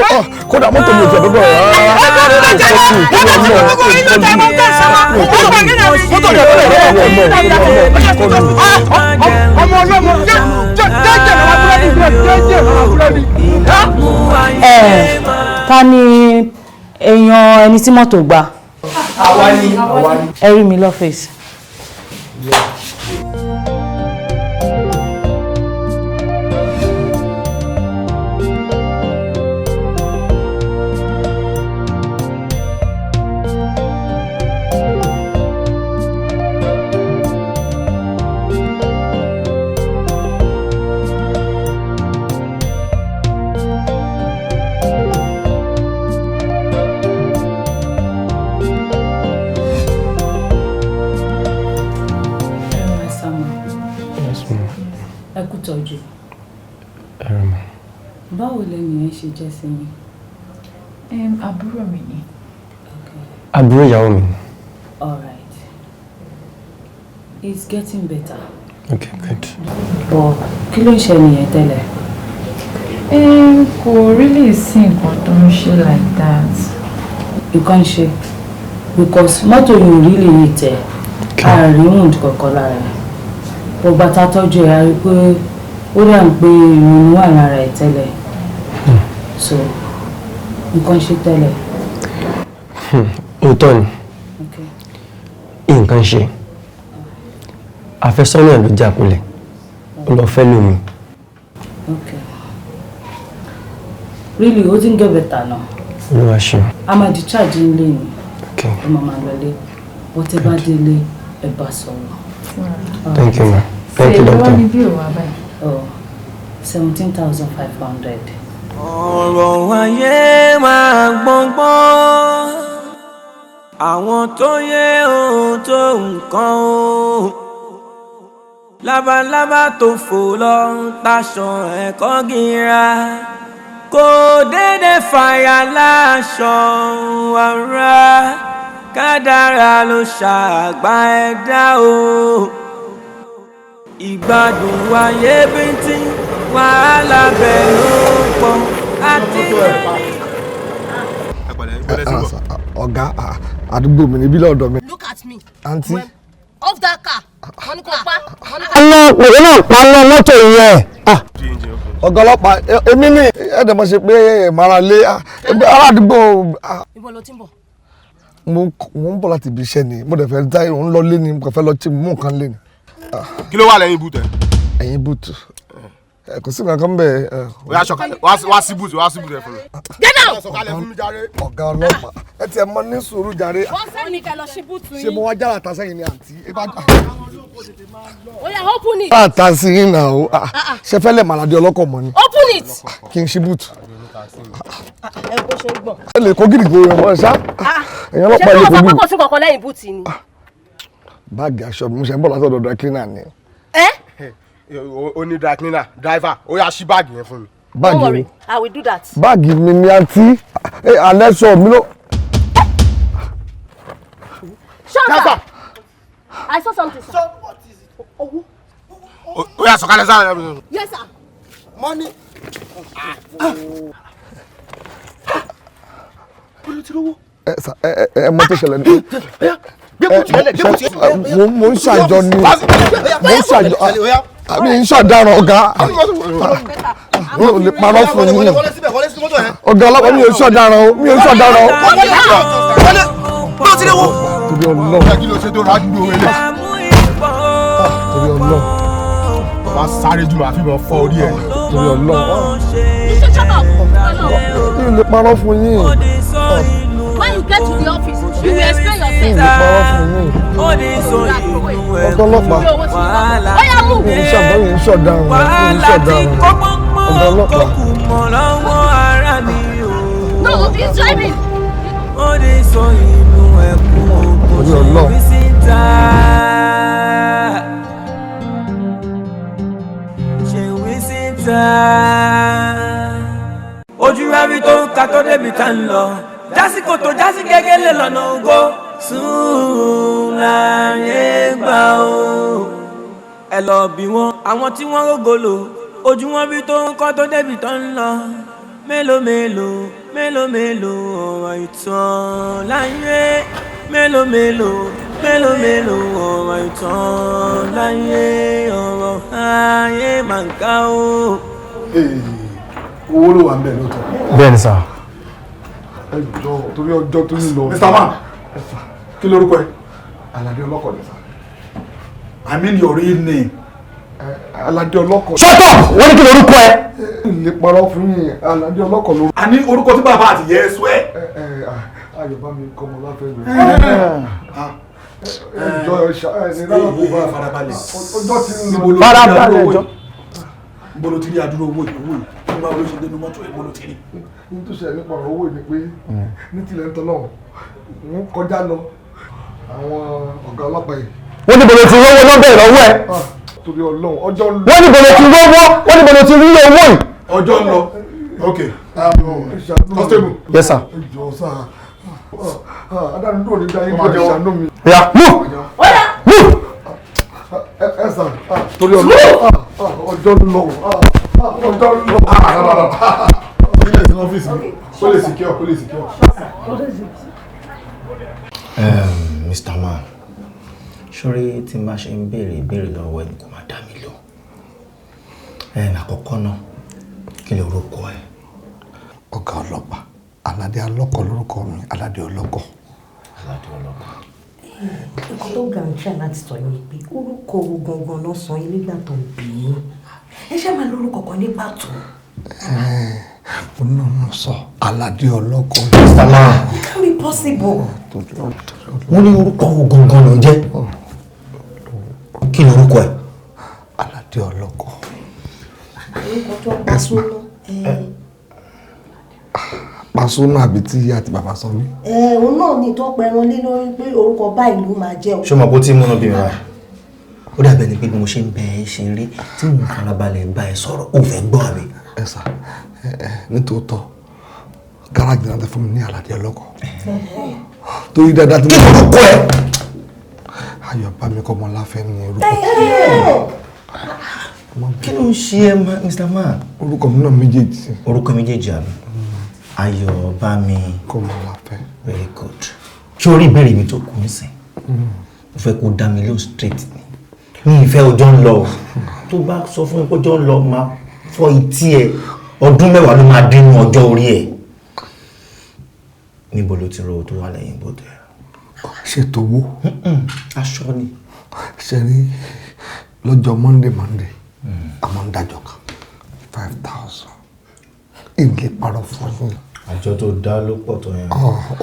Speaker 1: kódà mọ́tò mi ò jẹ́ dọ́dọ̀ rárá. Mọ́tò mi ò jẹ́ dọ́dọ̀ rárá.
Speaker 22: Ọmọ ọlọ́mọ jẹ́jẹ́ lọ́wọ́ búrẹ́dì, jẹ́jẹ́ lọ́wọ́ búrẹ́dì.
Speaker 11: Ẹ ta ni èèyàn ẹni tí mọ́tò gbà?
Speaker 4: Àwa ni. Àwa ni.
Speaker 11: Ẹ rí mi lọ́fíìsì.
Speaker 20: Yes, ma'am.
Speaker 11: Ẹ kú tọ́jú.
Speaker 20: Ẹ rà mà.
Speaker 11: Báwo lẹni yẹn ṣe jẹ́ sí mi?
Speaker 5: Àbúrò mi ni.
Speaker 20: Àbúrò ìyàwó mi.
Speaker 11: All right. It's getting better.
Speaker 20: Okay, good.
Speaker 11: But kí ló ń ṣe nìyẹn tẹ́lẹ̀?
Speaker 5: Kò really sí nǹkan tó ń ṣe like that.
Speaker 11: Nǹkan ṣe because mọ́tò yìí ò really hit ẹ̀. A rí wound kankan lára ẹ̀. But bàtà tọ́jú ẹ̀, a rí pé ó dà ń pé ìrònú wà lára ẹ̀ tẹ́lẹ̀. So nǹkan ṣe tẹ́lẹ̀.
Speaker 20: Òótọ́ ni. Nǹkan ṣe. Àfẹ́sọ́nà ẹ̀ ló já kulẹ̀. Ó lọ fẹ́ lómi.
Speaker 11: Okay. Really, ó ti ń get better now.
Speaker 20: Olúwa ṣeun.
Speaker 11: A máa discharge nílé ni.
Speaker 20: Okay.
Speaker 11: Ẹ máa máa lọlé. Bó tẹ́ bá délé, ẹ bá sọ̀rọ̀.
Speaker 20: Thank you, ma. Thank you,
Speaker 5: Ṣé
Speaker 20: doctor.
Speaker 5: wọ́n ní bí òwà báyìí?
Speaker 11: Oh, 17,500.
Speaker 7: Ọ̀rọ̀ ayé máa gbọ́ngbọ́n, àwọn tó yẹ ohun tó nǹkan o, labalábá tó fò lọ ń taṣọ ẹ̀kọ́ gíra, kò dédé fàyà láṣọ ara, kádàrá ló ṣàgbá ẹ̀dá o. Ìgbádùn wáyé bíntín, wàhálà bẹ́ẹ̀ ló pọ̀ àti
Speaker 1: Ọ̀gá, àdúgbò mi níbí lọ́dọ̀ mi.
Speaker 6: Look at me.
Speaker 1: Àǹtí.
Speaker 6: Off that car. Wọ́n ní kò pa. Wọ́n ní kò
Speaker 1: Ọlọ́pàá náà paná mọ́tò yẹn. Ọ̀gá ọlọ́pàá, èmi ní ẹ̀ẹ́dẹ̀ mọ̀ ṣe pé màrà lé aládùúgbò.
Speaker 6: Ibo ló ti ń bọ̀?
Speaker 1: Mo ń bọ̀ láti ibi iṣẹ́ ni, mo dẹ̀ fẹ́ dá irun lọ lé ni, mo kàn fẹ́ lọ tí mú nǹkan lé ni.
Speaker 23: Kí ló wà lẹ́yìn bùtù ẹ̀?
Speaker 1: Ẹ̀yìn bùtù kò sí nǹkan kan bẹ́ẹ̀.
Speaker 23: Ó yá sọ̀kalẹ̀, wá sí bùtù, wá sí bùtù ẹ̀ fún mi.
Speaker 6: Get out!
Speaker 23: Sọ̀kalẹ̀ fún mi jàre.
Speaker 1: Ọ̀gá ọlọ́pàá, ẹ tiẹ̀ mọ ní sùúrù jàre.
Speaker 6: Wọ́n sẹ́ni ní kẹ́ lọ sí búùtù
Speaker 1: Ṣé
Speaker 6: yín.
Speaker 1: mo wá jára ta sẹ́yìn ni àǹtí?
Speaker 6: Ó yá, open it.
Speaker 1: Bá a ta sí yín náà o, ṣe fẹ́ lẹ̀ màlàdé ọlọ́kọ̀ mọ́ ni?
Speaker 6: Open it.
Speaker 1: Kí n ṣí bùtù.
Speaker 6: Ẹ bó ṣe ń gbọ̀n.
Speaker 1: Ẹ lè kó gídìgbò rẹ̀ mọ́ ṣá. Ẹ̀yin
Speaker 6: Ṣé
Speaker 1: ọlọ́pàá lè
Speaker 6: kí
Speaker 1: kó
Speaker 6: wọ́n sọ pé
Speaker 1: gídìgbò.
Speaker 6: kò sí kankan lẹ́yìn búùtù ni?
Speaker 1: Báàgì aṣọ mi, mo ṣe ń bọ̀ látọ̀dọ̀ dry cleaner ni.
Speaker 23: O ní dry cleaner, driver, ó yá ṣí báàgì yẹn fún mi.
Speaker 1: Báàgì
Speaker 6: Don't worry,
Speaker 1: mi.
Speaker 6: I will do that.
Speaker 1: Báàgì mi ni àǹtí. Alẹ́ sọ mi ló.
Speaker 6: Shut up! I saw something, sir. What is it? Owó.
Speaker 23: Ó yá sọ̀kalẹ̀ sáré.
Speaker 6: Yes, sir.
Speaker 23: Money.
Speaker 1: Ẹ mọ tó ṣẹlẹ̀ ní. Mo ń ṣàjọ ni, mo ń ṣàjọ, àmì ń ṣàdáràn ọ̀gá, mi ò lè parọ́ fún yín. Ọ̀gá ọlọ́pàá, mi ò ṣàdáràn o, mi ò ṣàdáràn o. Torí Ọlọ́run.
Speaker 23: Kí ló ṣe tó rà dúró wẹlé?
Speaker 1: Torí Ọlọ́run.
Speaker 23: Wàá sáré jù, màá fi bọ̀ fọ́ orí ẹ̀.
Speaker 1: Torí Ọlọ́run.
Speaker 6: You should shut up.
Speaker 1: Mi ò lè parọ́ fún yín.
Speaker 6: When you get to the office, you will explain
Speaker 1: Mi ò
Speaker 6: yourself.
Speaker 1: lè parọ́ fún yín. Ọ̀gá ọlọ́pàá.
Speaker 6: Ó yá, move.
Speaker 1: Mi ò ṣàdáràn, mi ò ṣàdáràn, mi ò ṣàdáràn. Ọ̀gá ọlọ́pàá.
Speaker 6: No, he's driving.
Speaker 1: Torí Ọlọ́run.
Speaker 7: Ojú rárí tó ń ka tó débi tá ń lọ, jásìkò tó jásí gẹ́gẹ́ lè lọ́nà ògo sùn láyé gbà ó. Ẹ lọ bí wọn àwọn tí wọ́n rógo lò, ojú wọn bí tó ń kọ́ tó débi tó ń lọ. Mélòó mélòó, mélòó mélòó ọ̀rọ̀ ìtàn láyé. Mélòó mélòó, mélòó mélòó ọ̀rọ̀ ìtàn láyé. Ọ̀rọ̀ ayé máa ń ká o.
Speaker 1: Owó ló wà ń bẹ̀ lóòótọ́.
Speaker 20: Bẹ́ẹ̀ ni sà.
Speaker 1: Ẹ jọ, torí ọjọ́ tó ń lọ.
Speaker 2: Mr. Man, kí lorúkọ ẹ?
Speaker 1: Aládé Ọlọ́kọ̀ ni sà.
Speaker 2: I mean your real name.
Speaker 1: Aládé Ọlọ́kọ̀.
Speaker 20: Shut up! Wọ́n ní kí lorúkọ ẹ?
Speaker 1: Lè parọ́ fún yín, Aládé Ọlọ́kọ̀ ló.
Speaker 2: A ní orúkọ tí bàbá àti ìyá ẹ sọ ẹ́.
Speaker 1: Ayọ̀ bá mi kọ́ ọmọ láfẹ́ mi. Ẹ jọ, ẹ ní rárá kó bá
Speaker 2: farabalẹ̀.
Speaker 1: Ọjọ́ ti ń lọ.
Speaker 20: Farabalẹ̀ jọ.
Speaker 2: Níbo ló ti rí adúrú owó yìí? Owó yìí nígbà wo ló ṣe dénú mọ́tò ẹ̀? Níbo ló ti rí?
Speaker 1: Ní tó ṣẹlẹ̀ nípa ọ̀rọ̀ owó yìí ni pé ní tilẹ̀ ń tọ́lọ̀ ń kọjá lọ àwọn ọ̀gá ọlọ́pàá yìí.
Speaker 20: Wọ́n ní bolo ti rówó lọ́bẹ̀ lọ́wọ́ ẹ̀.
Speaker 1: Torí Ọlọ́run, ọjọ́ ń lọ.
Speaker 20: Wọ́n ní bolo ti rówó, wọ́n ní bolo ti rí owó yìí.
Speaker 2: Ọjọ́ ń lọ. Ok, constable.
Speaker 20: Yes sir.
Speaker 1: Ẹ jọ sá, adáni dúró ní dáyé ní ìṣàánú mi.
Speaker 20: Ya, move move.
Speaker 1: Ẹ sà, torí Ọlọ́run, ọjọ́ ń lọ, ọjọ́ ń lọ.
Speaker 2: Ilé ìsinmi ọ́fíìsì mi, kó lè secure, kó lè secure.
Speaker 10: Mr. Man, sórí tí n bá ṣe ń béèrè ìbéèrè lọ́wọ́ ẹni kò máa dá mi lò. Àkọ́kọ́ náà, kí lè orúkọ ẹ?
Speaker 1: Ọ̀gá ọlọ́pàá, Aládé Ọlọ́kọ̀ lórúkọ mi, Aládé Ọlọ́kọ̀.
Speaker 10: Aládé Ọlọ́kọ̀.
Speaker 13: Nǹkan tó ga ń ṣe láti sọ ni pé orúkọ wo gangan ló sọ yín nígbà tó bí yín? Ẹ ṣe máa lórúkọ kan ní pàtó.
Speaker 1: Mo náà mo sọ Aládé Ọlọ́kọ̀.
Speaker 10: Mr. Man.
Speaker 13: It can't be possible.
Speaker 10: Wọ́n ní orúkọ wo gangan ló ń jẹ́? Kí ni orúkọ ẹ?
Speaker 1: Aládé Ọlọ́kọ̀.
Speaker 13: Orúkọ tó pa sóná.
Speaker 1: Pasóná àbí tí ìyá àti bàbá sọ mí.
Speaker 13: Òun náà ní ìtọ́pọ̀ ẹran lé lórí pé orúkọ báyìí ló máa jẹ́ o.
Speaker 10: Ṣé o mọ̀ pé ó ti múnú bí mi wá? Ó dàbí ẹni pé bí mo ṣe ń bẹ ẹ ṣe rí tí mo farabalẹ̀ bá ẹ sọ̀rọ̀, ó fẹ́ gbọ́ àbí?
Speaker 1: Ẹ sà, nítòótọ́ gáràjì náà ti fún mi ní Aládé Ọlọ́kọ̀. Torí dáadáa tí mo.
Speaker 10: Kí lorúkọ ẹ?
Speaker 1: Ayọ̀ bá mi kọ́ ọmọ láfẹ́ ní orúkọ.
Speaker 10: Kí ló ń ṣe ẹ, Mr. Man?
Speaker 1: Orúkọ mi náà méjèèjì.
Speaker 10: Orúkọ méjèèjì àbí? Ayọ̀ bá mi
Speaker 1: kọ́ ọmọ láfẹ́.
Speaker 10: Very good. Ṣé orí ìbéèrè mi tó kù nísìn? Mo fẹ́ kó dá mi lóhùn straight ni. Mi ìfẹ́ ọjọ́ ń lọ o. Tó bá sọ fún mi pé ọjọ́ ń lọ, máa fọ́ etí ẹ. Ọdún 10 ló máa dín ní ọjọ́ orí ẹ. Níbo ló ti rówó tó wà lẹ́yìn bòdò ẹ?
Speaker 1: Ṣé towó?
Speaker 10: Aṣọ ni.
Speaker 1: Ṣe rí lọ́jọ́ Monday a máa ń dájọ́ kan 5,000. Ilé parọ́ fún yín.
Speaker 10: Àjọ tó dá ló pọ̀ tó yẹn.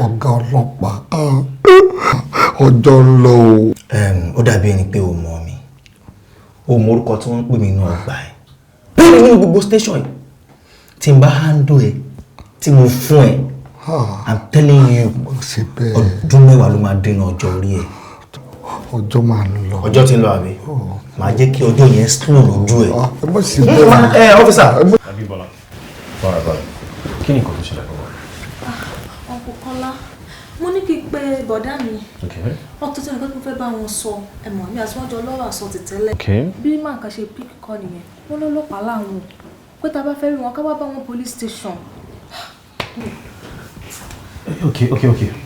Speaker 1: Ọ̀gá ọlọ́pàá, ọjọ́ ń lọ o.
Speaker 10: Ó dàbí ẹni pé o mọ̀ mi. O mọ orúkọ tí wọ́n ń pè mí inú ọgbà ẹ̀. Bẹ́ẹ̀ ni nínú gbogbo station yìí, tí n bá handle ẹ, tí mo fún ẹ, I'm telling you, ọdún 10 ló máa dín ọjọ́ orí ẹ.
Speaker 1: Ọjọ́ máa ń lọ.
Speaker 10: Ọjọ́ ti ń lọ àbí? Màá jẹ́ kí ọjọ́ yẹn slow lójú ẹ.
Speaker 1: Ẹ má ṣe bẹ́ẹ̀.
Speaker 10: Ẹ ọ́físà.
Speaker 3: Abímbọ́lá, farabalẹ̀, kí ni nǹkan tó ṣẹlẹ̀ lọ́wọ́?
Speaker 24: Uncle Kọ́lá, mo ní kí n pe bọ̀dá mi. Wọ́n tó tẹ́lẹ̀ pé mo fẹ́ bá wọn sọ ẹ̀mọ̀ mi àti wọ́n jọ lọ́rọ̀ àsọ ti tẹ́lẹ̀. Bí màá kan ṣe pík kọ́ nìyẹn, wọ́n lọ́lọ́pàá láwọn pé tá a bá fẹ́ rí wọn ká wá bá wọn police station.
Speaker 3: Ok.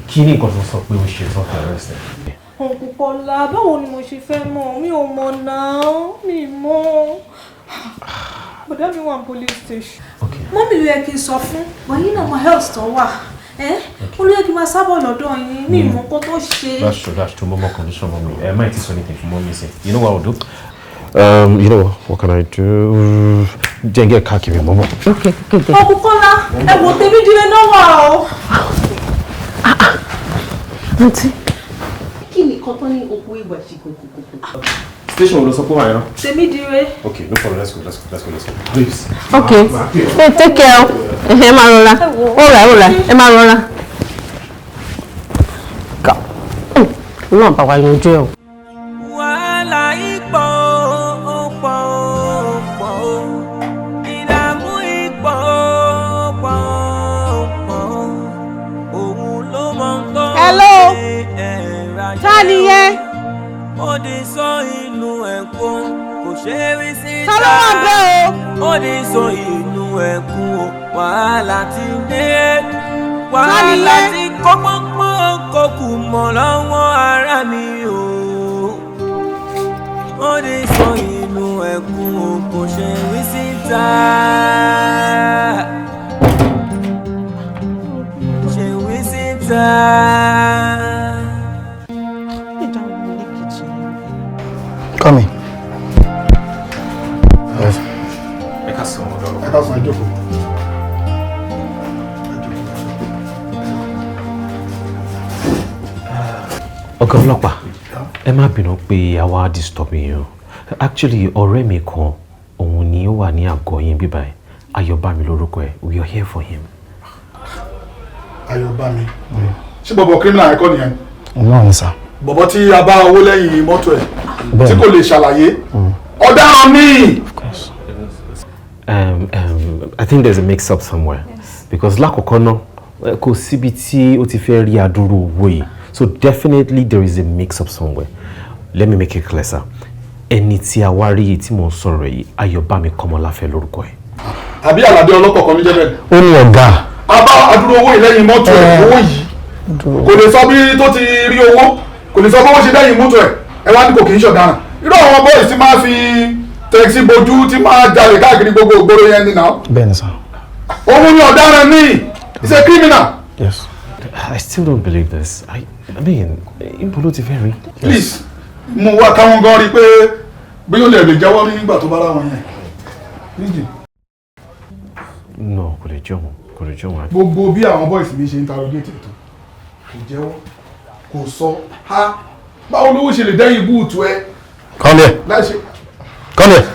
Speaker 3: Kí ni nǹkan tó sọ pé o ṣe tó fi arrest ẹ?
Speaker 24: Uncle Kọ́lá, báwo ni mo ṣe fẹ́ mọ̀? Mi ò mọ̀ náà, mi mọ̀. Bọ̀dá mi wà ní police station. Mọ́mì ló yẹ kí n sọ fún, wọ̀nyí náà mọ health tó wà. Ó ló yẹ kí n máa sábọ̀ lọ́dọ̀ yín, mi mọ̀ nǹkan tó ṣe.
Speaker 3: That's true, that's true. Mo mọ condition mọ́mì. Ẹ má ti sọ anything fún mọ́mì sí. You know what I'll do? You know what can I do? Jẹ́ n get káàkiri mọ́mọ́.
Speaker 19: Okay.
Speaker 24: Uncle Kọ́lá, ẹ wò tèmi dílé náà wà o.
Speaker 19: Aunty.
Speaker 11: Kí ni nǹkan tó ní oko ìwà ṣe kòkòkò?
Speaker 3: Station wo ló sọ pé wà yẹn náà?
Speaker 24: Tèmi dire.
Speaker 3: Okay, no problem. Let's go, let's go, let's go, let's go. Please.
Speaker 19: Okay. Hey, take care. Ẹ máa rọra. All right. Ẹ máa rọra. Ọlọ́run bá wa yanjú ẹ o.
Speaker 7: Wàhálà ipò ó pọ̀ ó pọ̀ ó, ìdààmú ipò ó pọ̀ ó pọ̀ ó, òun ló mọ ohun tó ń
Speaker 11: Hello.
Speaker 7: ṣe ẹ̀rọ ayé
Speaker 11: Ta ni yẹn?
Speaker 7: ó di sọ inú ẹ̀kọ́ kò ṣe é rí síta.
Speaker 11: Ta ló wà bẹ́ẹ̀
Speaker 7: o? Ó di sọ inú ẹkún o. Wàhálà ti dé, wàhálà ti kó pọ́npọ́n kó kù mọ́ lọ́wọ́ ara mi o. Ó lè sọ inú ẹkún o, kò ṣe wí síta. Ṣe wí síta.
Speaker 10: Come in. Yes.
Speaker 2: Ẹ ká sọ ọ̀dọ̀. Ẹ ká sọ, ẹ jókòó.
Speaker 3: Ọ̀gá ọlọ́pàá, ẹ má bínú pé àwa disturb yín o. Actually, ọ̀rẹ́ mi kan òun ni ó wà ní àgọ́ yín bíbá ẹ̀. Ayọ̀bámi lórúkọ ẹ̀. We are here for him.
Speaker 2: Ayọ̀bámi. Ṣé bọ̀bọ̀ criminal ẹ̀kọ́ nìyẹn?
Speaker 10: Náà ni sir.
Speaker 2: Bọ̀bọ̀ tí a bá owó lẹ́yìn mọ́tò ẹ̀ tí kò lè ṣàlàyé. Ọ̀daràn ni!
Speaker 3: I think there's a mix-up somewhere. Yes. Because lákọ̀ọ́kọ́ náà, kò síbi tí ó ti fẹ́ rí adúrú owó yìí. So definitely there is a mix-up somewhere. Let me make it clear, sir. Ẹni tí a wá rí yìí tí mò ń sọ̀rọ̀ yìí, Ayọ̀bámi Kọ́mọláfẹ́ lórúkọ ẹ̀.
Speaker 2: Àbí Àlàdé ọlọ́pàá kan ní jẹ́ bẹ́ẹ̀.
Speaker 10: Ó ní ọ̀gá.
Speaker 2: A bá adúrú owó yìí lẹ́yìn mọ́tò ẹ̀, owó yìí. Kò lè sọ bí tó ti rí owó, kò lè sọ bó ṣe lẹ́yìn mọ́tò ẹ̀. Ẹ wá ní kò kì í ṣọ̀daràn. Irú àwọn boys tí máa fi tẹ̀sí bojú tí máa jalè káàkiri gbogbo ìgboro yẹn ni náà.
Speaker 10: Bẹ́ẹ̀ni sir.
Speaker 2: Òun ni ọ̀daràn ni. He's a criminal.
Speaker 10: Yes.
Speaker 3: I still don't believe this. I mean, ibo ló ti fẹ́ rí.
Speaker 2: Please, mo wá káwọn gan rí pé bí ó lè jẹ́wọ́ nígbà tó bá ráwọn yẹn. Níjì.
Speaker 3: No, kò lè jẹun, kò lè jẹun.
Speaker 2: Gbogbo bí àwọn boys mi ṣe interrogate ètò, kò jẹ́wọ́, kò sọ, ha, báwo lówó ṣe lè dẹ́yìn búùtù ẹ?
Speaker 10: Come here.
Speaker 2: Láìṣe.
Speaker 10: Come here.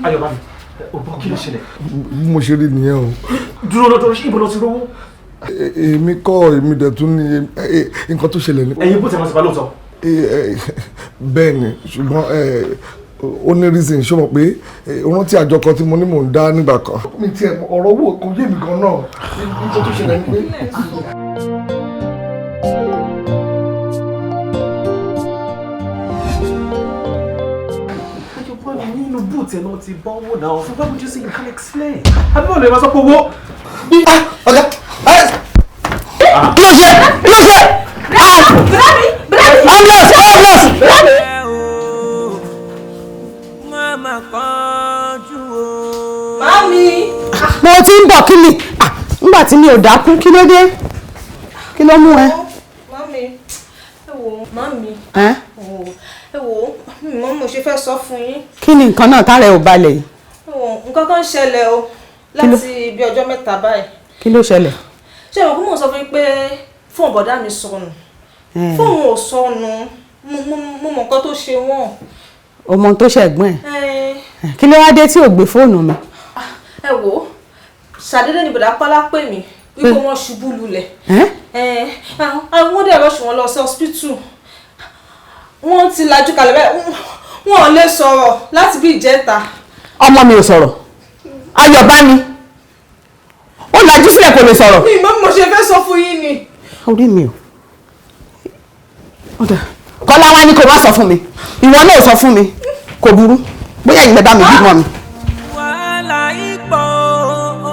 Speaker 4: Ayọ̀bámi, ọ̀bọ kí ló ṣẹlẹ̀?
Speaker 1: Bí mo ṣe rí nìyẹn o.
Speaker 4: Dúró lọ́dọ̀, ṣé ibo ló ti rówó?
Speaker 1: Èmi kọ́, èmi dẹ̀ tún ní nǹkan tó ṣẹlẹ̀ ní.
Speaker 4: Ẹ̀yin bó ti máa ti bá lóòótọ́.
Speaker 1: Bẹ́ẹ̀ ni, ṣùgbọ́n ó ní reason. Ṣó mọ̀ pé rántí àjọ kan tí mo ní mò ń dá nígbà kan. Mi tiẹ̀ ọ̀rọ̀ owó kò yé mi gan náà. Nǹkan tó ṣẹlẹ̀ ní pé.
Speaker 4: Nínú búùtù ẹ̀ náà ti bọ́ owó náà. So why would you say you can't explain? Àbí wọ́n lè máa sọ pé owó.
Speaker 10: Ọ̀gá. Kí ló ṣe? Kí ló ṣe? Ambulance! Ambulance!
Speaker 8: Mami!
Speaker 11: Mo ti ń bọ̀. Kí ni? Nígbà tí mi ò dákú, kí ló dé? Kí ló mú ẹ?
Speaker 24: Mami, ẹ wò, mami. Ẹ wò, mo mo ṣe fẹ́ sọ fún yín.
Speaker 11: Kí ni nǹkan náà tààrẹ ò balẹ̀ yìí?
Speaker 24: Ẹ wò, nǹkan kan ṣẹlẹ̀ o láti bí ọjọ́ mẹ́ta báyìí.
Speaker 11: Kí ló ṣẹlẹ̀?
Speaker 24: Ṣé ìwọ̀n kó mò ń sọ fún yín pé fóònù bọ̀dá mi sọnù? Fóònù ò sọnù, mo mọ nǹkan tó ṣe wọ́n.
Speaker 11: O mọ ohun tó ṣẹ̀gbọ́n ẹ̀? Kí ló wá dé tí ò gbé fóònù mi?
Speaker 24: Ẹ wò, ṣàdédé ni bọ̀dá Kọ́lá pè mí wípé wọ́n ṣubú lulẹ̀. Àwọn dẹ̀ lọ́sùn wọn lọ sí hospital. Wọ́n ti lajú kalẹ̀ bẹ́ẹ̀, wọ́n ò lè sọ̀rọ̀ láti bí ìjẹta.
Speaker 11: Ọmọ mi ò sọ̀rọ̀. Ayọ̀bámi ó lajú sílẹ̀ kò lè sọ̀rọ̀.
Speaker 24: Mi mọ̀ mo ṣe fẹ́ sọ fún yín ni.
Speaker 11: Orí mi ò. Kọ́lá wá ní kó má sọ fún mi, ìwọ náà sọ fún mi, kò burú, bóyá ìyẹn bá mi bímọ mi.
Speaker 7: Wàhálà ipò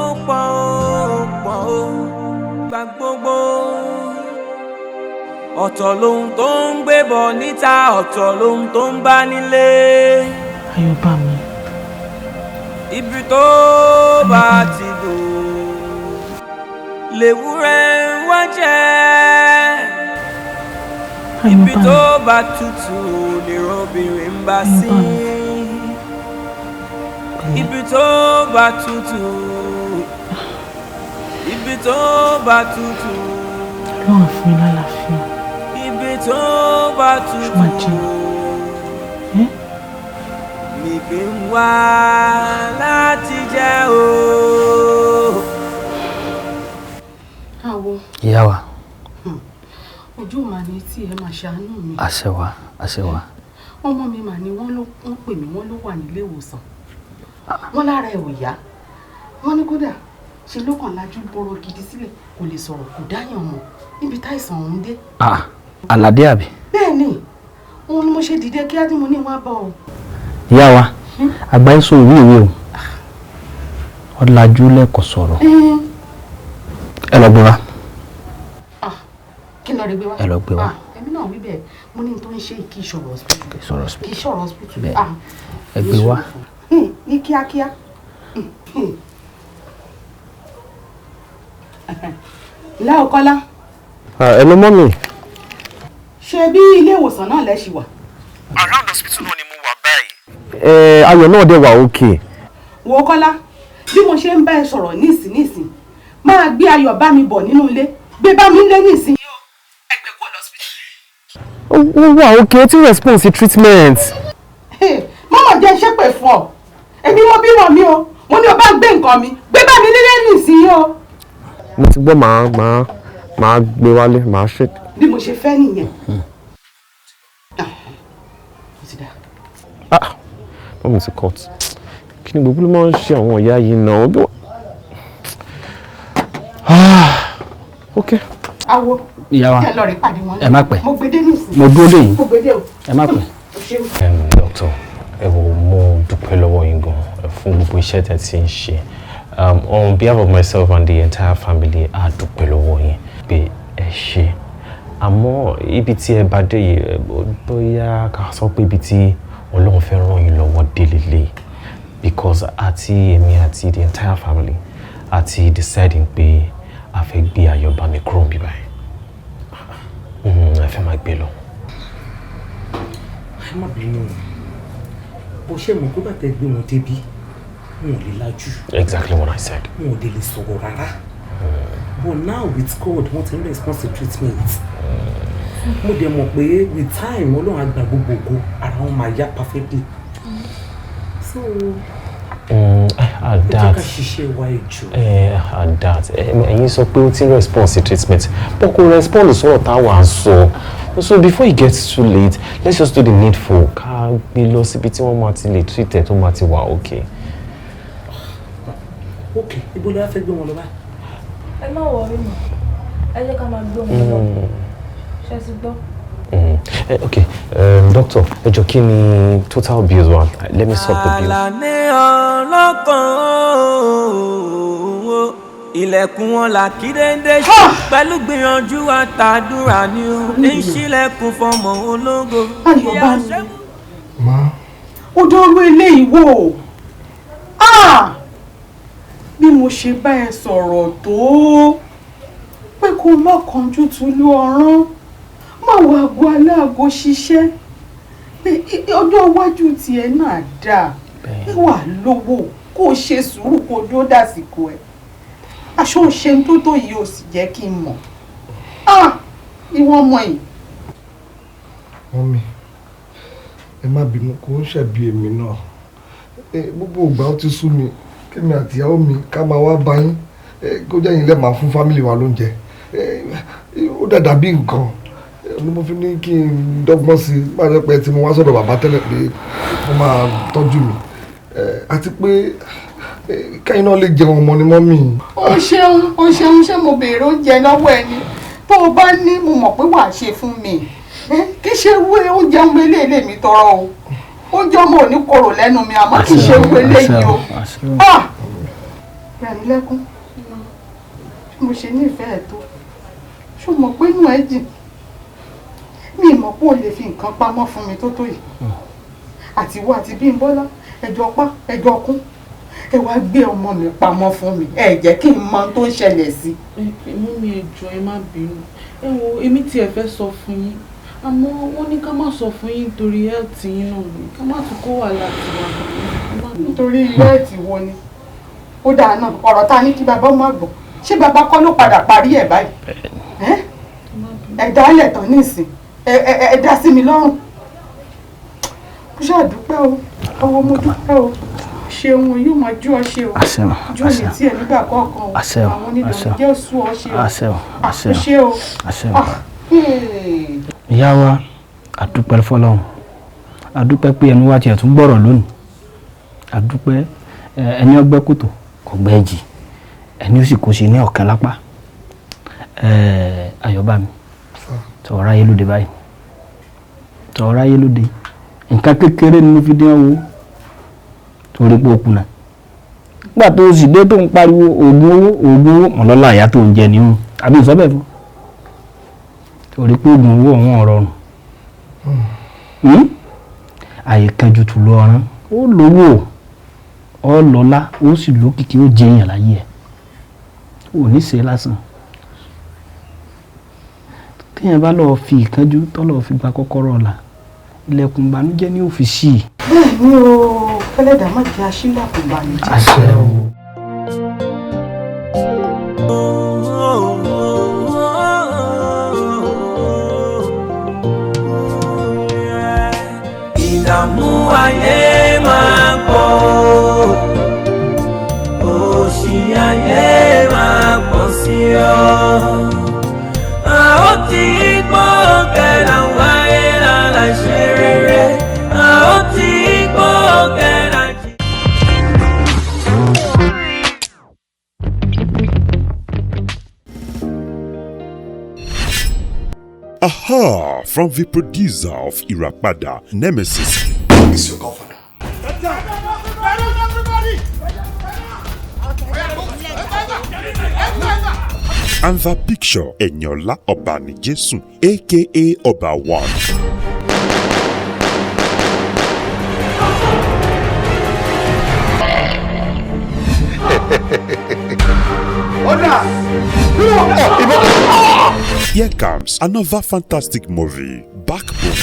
Speaker 7: ó pọ̀ ó pọ̀ ó gbà gbogbo. Ọ̀tọ̀ lohun tó ń gbé bọ̀ níta, ọ̀tọ̀ lohun tó ń bá nílé.
Speaker 5: Ayọ̀bámi.
Speaker 7: Ibi tó bá ti dò lèwúrẹ́ wá jẹ́. Ibi tó bá tutù lèròbìnrin ń bá sí. Ibi tó bá tutù, ibi tó bá tutù.
Speaker 5: Ọlọ́run fún mi lálàáfíà.
Speaker 7: Ibi tó bá tutù níbi ń wá láti jẹ́ o.
Speaker 9: Àwọ̀.
Speaker 20: Ìyá wa.
Speaker 9: Ojú màá ní tí ẹ máa ṣàánú mi.
Speaker 20: Àṣẹ wa, àṣẹ wa.
Speaker 9: Ọmọ mi mà ní wọ́n ló ń pè mí, wọ́n ló wà nílé ìwòsàn. Wọ́n lára ẹ̀ ò yá. Wọ́n ní kódà ṣe ló kàn lajú bọ́rọ̀ gidi sílẹ̀, kò lè sọ̀rọ̀, kò dáyàn mọ̀ níbi táìsàn ọ̀hún dé.
Speaker 20: Àlàdé àbí?
Speaker 9: Bẹ́ẹ̀ ni, òun ni mo ṣe dìde kíá tí mo ní wá bọ̀ o.
Speaker 20: Ìyá wa, Àgbà yìí sọ ìwé ìwé o, ọ̀làjú lẹ́kọ̀ọ́ sọ̀rọ̀. Ẹ lọ gbé wa.
Speaker 11: Kí n lọ rí gbé wá?
Speaker 20: Ẹ lọ gbé wá.
Speaker 11: Ah, èmi náà wí bẹ́ẹ̀, mo ní n tó ń ṣe kì í ṣọ̀rọ̀ hospital.
Speaker 20: Kì í ṣọ̀rọ̀ hospital.
Speaker 11: Kì í ṣọ̀rọ̀ hospital.
Speaker 20: Bẹ́ẹ̀.
Speaker 11: Ah,
Speaker 20: Ẹ gbé wá.
Speaker 11: Ní kíákíá. Láòkọ́lá.
Speaker 3: Ẹ ló mọ́ mi.
Speaker 11: Ṣe bí ilé ìwòsàn náà lẹ ṣì wà?
Speaker 3: Around hospital náà ni mo wà báyìí. Ẹ Ayọ̀ náà dẹ̀ wà okay.
Speaker 11: Wò ó Kọ́lá, bí mo ṣe ń bá ẹ sọ̀rọ̀ nísìnyìísìn, máa gbé Ayọ̀ bá mi bọ̀ nínú ilé, gbé bá mi ń lé nísìnyí.
Speaker 3: Ó wà okay, ó ti response sí treatment.
Speaker 11: Mọ́mọ́ jẹ́ ṣépè fún ọ, èmi mo bímọ mi o, mo ní o bá gbé nǹkan mi, gbé bá mi nílé nísìnyí o.
Speaker 3: Mo ti gbọ́, màá gbé wálé, màá ṣe.
Speaker 11: Bí mo ṣe fẹ́ nìyẹn.
Speaker 3: Ah, mọ́mí ti cut. Kí ni gbogbo ló máa ń ṣe àwọn ìyá yìí náà? Bí wọ́n. Ah, ok.
Speaker 11: Awo.
Speaker 20: Ìyá wa,
Speaker 11: Kí ẹ lọ rí pàdé wọn.
Speaker 20: ẹ má pẹ́.
Speaker 11: Mo gbé dé nísìnyí.
Speaker 20: Mo dúró dè yín.
Speaker 11: Mo gbé dé o.
Speaker 20: Ẹ má pẹ́.
Speaker 11: O ṣeun.
Speaker 3: Doctor, ẹ wò, mo dúpẹ́ lọ́wọ́ yín gan fún gbogbo iṣẹ́ tẹ́ ti ń ṣe. On behalf of myself and the entire family, a dúpẹ́ lọ́wọ́ yín pé ẹ ṣe. Àmọ́ ibi tí ẹ bá dé yìí, bóyá ká sọ pé ibi tí Ọlọ́run fẹ́ ràn yín lọ́wọ́ dé lélẹ̀, because àti èmi àti the entire family àti deciding pé a fẹ́ gbé Ayọ̀bámi kúrò níbí báyìí. A fẹ́ máa gbé lọ.
Speaker 14: Ẹ má bínú, bó ṣe mọ̀ pé bàtà gbé wọn débi, wọn ò lè lajú.
Speaker 3: Exactly what I said.
Speaker 14: Wọn ò lè lè sọ̀rọ̀ rárá, but now with God, wọ́n ti ń response to treatment. Mo dẹ̀ mọ̀ pé with time, Ọlọ́run á gba gbogbo ògo, ara wọn máa yá perfectly, so ẹ jẹ́
Speaker 3: That
Speaker 14: ká ṣiṣẹ́ wa, ẹ jọ̀ọ́.
Speaker 3: That ẹ̀yin sọ pé ó ti ń response to treatment, but kò respond sọ̀rọ̀ táwa ń sọ. So before it gets too late, let's just do the needful, ká gbé lọ síbi tí wọ́n máa ti lè treat ẹ̀ tó máa ti wà okay.
Speaker 14: Ok, ibo ló wá fẹ́ gbé wọn lọ báyìí?
Speaker 24: Ẹ má worry mọ́, ẹ jẹ́ ká máa gbé wọn lọ. Ṣe ti gbọ́?
Speaker 3: Okay, doctor, ẹ jọ̀ọ́, kí ni total bills wa? Let me sort the bills.
Speaker 7: Àlàní ọlọ́kàn owó ilẹ̀kùn wọn là kí dédé ṣe pẹ̀lú gbìyànjú àtàdúrà ni ó ní sílẹ̀kùn fọmọ ológo.
Speaker 11: Ayọ̀bámi, ó dọ́rú eléyìí wò ó. Bí mo ṣe bá ẹ sọ̀rọ̀ tó pé kó má kánjú tulú ọ̀rán, má wo aago aláàgó ṣiṣẹ́, pé ọjọ́ iwájú tiẹ̀ náà dáa, pé wà lówó, kó o ṣe sùúrù, kó o dúró dàsìkò ẹ̀, aṣọ òṣè tó tó yìí ò sì jẹ́ kí n mọ̀. Ìwọ ọmọ yìí.
Speaker 1: Mummy, ẹ má bínú, kò ń ṣẹ̀bi èmi náà. Gbogbo ìgbà ó ti sú mi kémi àti ìyàwó mi ká máa wá bá yín, kó jẹ́ yín lẹ́ẹ̀ máa fún family wa lóúnjẹ. Ó dàda bí nǹkan ni mo fi ní kí n dọ́gbọ́n sí i, má jẹ́ pé tí mo wá sọ̀dọ̀ bàbá tẹ́lẹ̀ pé wọ́n máa tọ́jú mi, àti pé kẹ́yìn náà lè jẹun ọmọ ni, mummy.
Speaker 11: O ṣeun, o ṣeun. Ṣé mo béèrè oúnjẹ lọ́wọ́ ẹni tó o bá ní? Mo mọ̀ pé wàá ṣe fún mi. Kì í ṣe irú oúnjẹ ọmọ eléyìí mi tọrọ o. Oúnjẹ ọmọ ò ní korò lẹ́nu mi, àmọ́ kì í ṣe irú eléyìí o. Rẹ̀mílẹ́kún, bí mo ṣe nífẹ̀ẹ́ tó, ṣó mọ̀ pé inú ẹ̀ jìn? Mi mọ̀ pé o lè fi nǹkan pamọ́ fún mi tó tó yìí. Àtiwọ́ àti Bímbọ́lá, ẹjọ́ pa ẹjọ́ kún, ẹ wá gbé ọmọ mi pamọ́ fún mi, ẹ jẹ́ kí n mọ tó ń ṣẹlẹ̀ sí.
Speaker 9: Mummy, ẹ jọ̀ọ́, ẹ má bínú. Ẹ wo, èmi tiẹ̀ fẹ́ sọ fún yín, àmọ́ wọ́n ní ká má sọ fún yín nítorí health yín náà ni, ká má tún kó wàhálà tiwa.
Speaker 11: Nítorí health wo ni? Ó dáa náà, ọ̀rọ̀ ta ní kí bàbá ọmọ àgbọ̀, ṣé bàbá kọ́ ló padà parí ẹ̀ báyìí? Ẹ dálẹ̀ tán nísìn, ẹ dá sí mi lọ́rùn. Mo ṣáà dúpẹ́ o, ọwọ́ mo dúpẹ́ o. Ṣeun, yóò máa jú ọ ṣe o. Ojú òní tí ẹ nígbà kọ̀ọ̀kan o. Àwọn onídàájọ́ jẹ́ sú ọ ṣe o.
Speaker 20: Àṣẹ o.
Speaker 11: Ṣe o.
Speaker 20: Àṣẹ o. Ìyá wa, àdúpẹ́ fọlọ́run, àdúpẹ́ pé ẹnu wa tiẹ̀ tún gbọ́rọ̀ lónìí. Àdúpẹ́. Ẹni ọgbẹ́ kòtò kò gbẹ́ jì, ẹni ó sì kó sí ní ọ̀kan lápá. Ayọ̀bámi, tọ̀rọ̀ ayé lóde báyìí, tọ̀rọ̀ ayé lóde. Nǹkan kékeré ni mo fi dín owó. Torí pé ó kùnà. Nígbà tó o sì dé tó ń pariwo oògùn owó oògùn owó mọ̀lọ́lá ìyá tó ń jẹ nìhun àbí ìsọ́bẹ̀ fún. Torí pé oògùn owó ọ̀hún ọ̀rọ̀rùn. Àyè kanjú tù lọ ọ̀rán ó lówó ọ lọ́lá ó sì lókìkí ó jẹ èèyàn láyé ẹ̀ ò ní ṣe lásán. Téèyàn bá lọ́ọ́ fi ìkánjú tó lọ́ọ́ fi gba kọ́kọ́rọ́ ọ̀la ilẹ̀kùn ìbànújẹ́ ní òfìsì yìí.
Speaker 11: Bẹ́ẹ̀ ni o, kẹlẹ́dàá má jẹ́ aṣílẹ̀kùn ìbànújẹ́.
Speaker 20: Àṣẹ o.
Speaker 7: Ìdààmú ayé máa pọ̀, òṣì ayé máa pọ̀ sí ọ. A ó ti gbọ́ kẹ́lá wáyé láláṣẹ rere, a ó ti gbọ́ kẹ́lá jí.
Speaker 12: Aha! From the producer of Irapada, Nemesis.
Speaker 1: It's your governor.
Speaker 12: And the picture Eniola Obanijesun, aka Oba One. Here comes another fantastic movie, Backbone.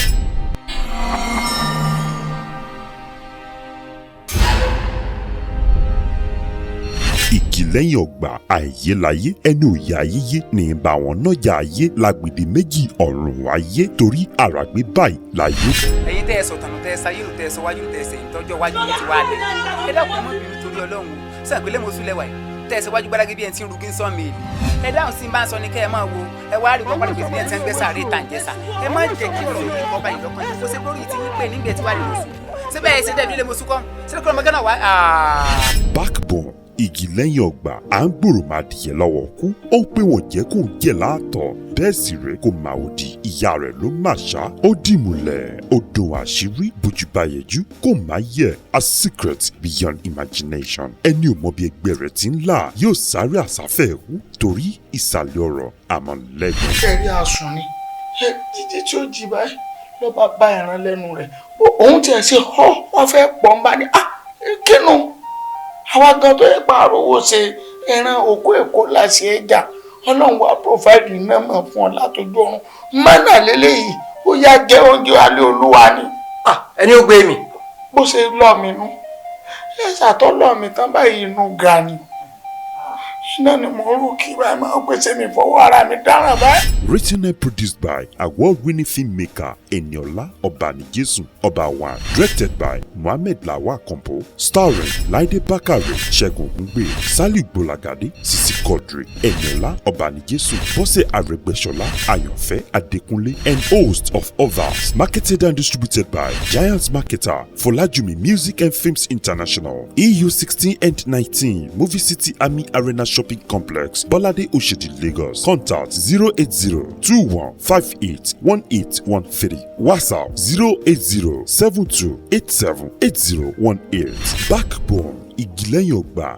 Speaker 12: Ìkìlẹ́yìn ọgbà àìyélayé ẹni òye ayéyé ní bá wọn nájà ayé lágbèdè méjì ọ̀run ayé torí àràgbé báyìí láyé.
Speaker 15: Ẹ̀yin tẹ́ ẹ sọ tànù tẹ́ ẹ sáyé nù tẹ́ ẹ sọ wájú nù tẹ́ ẹ sẹ́yìn tọ́jọ́ wájú yìí ti wá lẹ̀. Ẹ dákun ẹ má bínú torí Ọlọ́run o, sàgbélé mo súnlẹ̀ wáyé tẹ́ ẹ sọ wájú gbádágé bí ẹ ti ń rugí ń sọ mi èlì. Ẹ dáhùn sí bá ń sọ ní kẹ́ ẹ máa wo ẹ wá rí kọ́kọ́ nígbèsí bí ẹ ti ń gbé sàárè tàǹjẹ́sà. Ẹ má jẹ́ kí ọ̀rọ̀ yìí kọ́ báyìí lọ́kàn yìí kó ṣe lórí ti yín pé nígbè tí wàá lè lóṣù. Síbẹ̀ ẹ ṣe dẹ́bi lè mo sún kọ́ sílẹ̀ kọ́ ọmọ wá.
Speaker 12: Backbone igi lẹ́yìn ọgbà à ń gbòòrò máa dìyẹ lọ́wọ́ kú ó ń pè wọ́n jẹ́ kó ń jẹ́ láàtọ̀ bẹ́ẹ̀ sì rèé kó máa òdì ìyá rẹ̀ ló mà ṣá ó dìmúlẹ̀ ó dùn àṣírí bójúbayẹ̀jú kó má yẹ a secret beyond imagination ẹni ò mọ bí ẹgbẹ́ rẹ̀ ti ń là yóò sáré àsáfẹ́ ẹ̀kú torí ìsàlẹ̀ ọ̀rọ̀ àmọ́ lẹ́gbẹ̀ẹ́.
Speaker 17: Ẹ̀rí asùn ni jíjí tí ó jí báyìí ló bá bá ẹran lẹ́nu rẹ̀ òun tiẹ̀ ṣe họ́ wọ́n fẹ́ pọ̀ ń bá ní kínú àwa gan tó yẹ pààrọ̀ owó ṣe ẹran òkú èkó láṣẹ ẹja Ọlọ́run wa pòfáìlì náà mọ̀ fún ọ látọjú ọ̀run mọ́nà lélẹ́yìí ó yá jẹ́ oúnjẹ alẹ́ olúwa ni.
Speaker 15: Ẹni ó gbé mi.
Speaker 17: Bó ṣe lọ́ mi nú ẹ̀sà tó lọ́ mi tán báyìí inú ga ni iná ni mo rú kí báyìí máa pèsè mi fọwọ́ ara mi dáràn báyìí.
Speaker 12: Written and produced by award-winning filmmaker Eniola Obanijesun Oba One. Directed by Mohammed Lawal Kompo. Starring Laide Bakare, Segun Ogungbe, Saliu Gbolagade, Sisi Quadri, Eniola Obanijesun, Bose Aregbesola, Ayanfe Adekunle, and host of others. Marketed and distributed by Giant Marketer, Folajumi Music and Films International, EU 16 and 19, Movie City Army Arena Shopping Complex, Bolade Oshodi, Lagos. Contact 080-2158-1813. WhatsApp 080-7287-8018. Backbone, Ìgìlẹ́yìn ọgbà.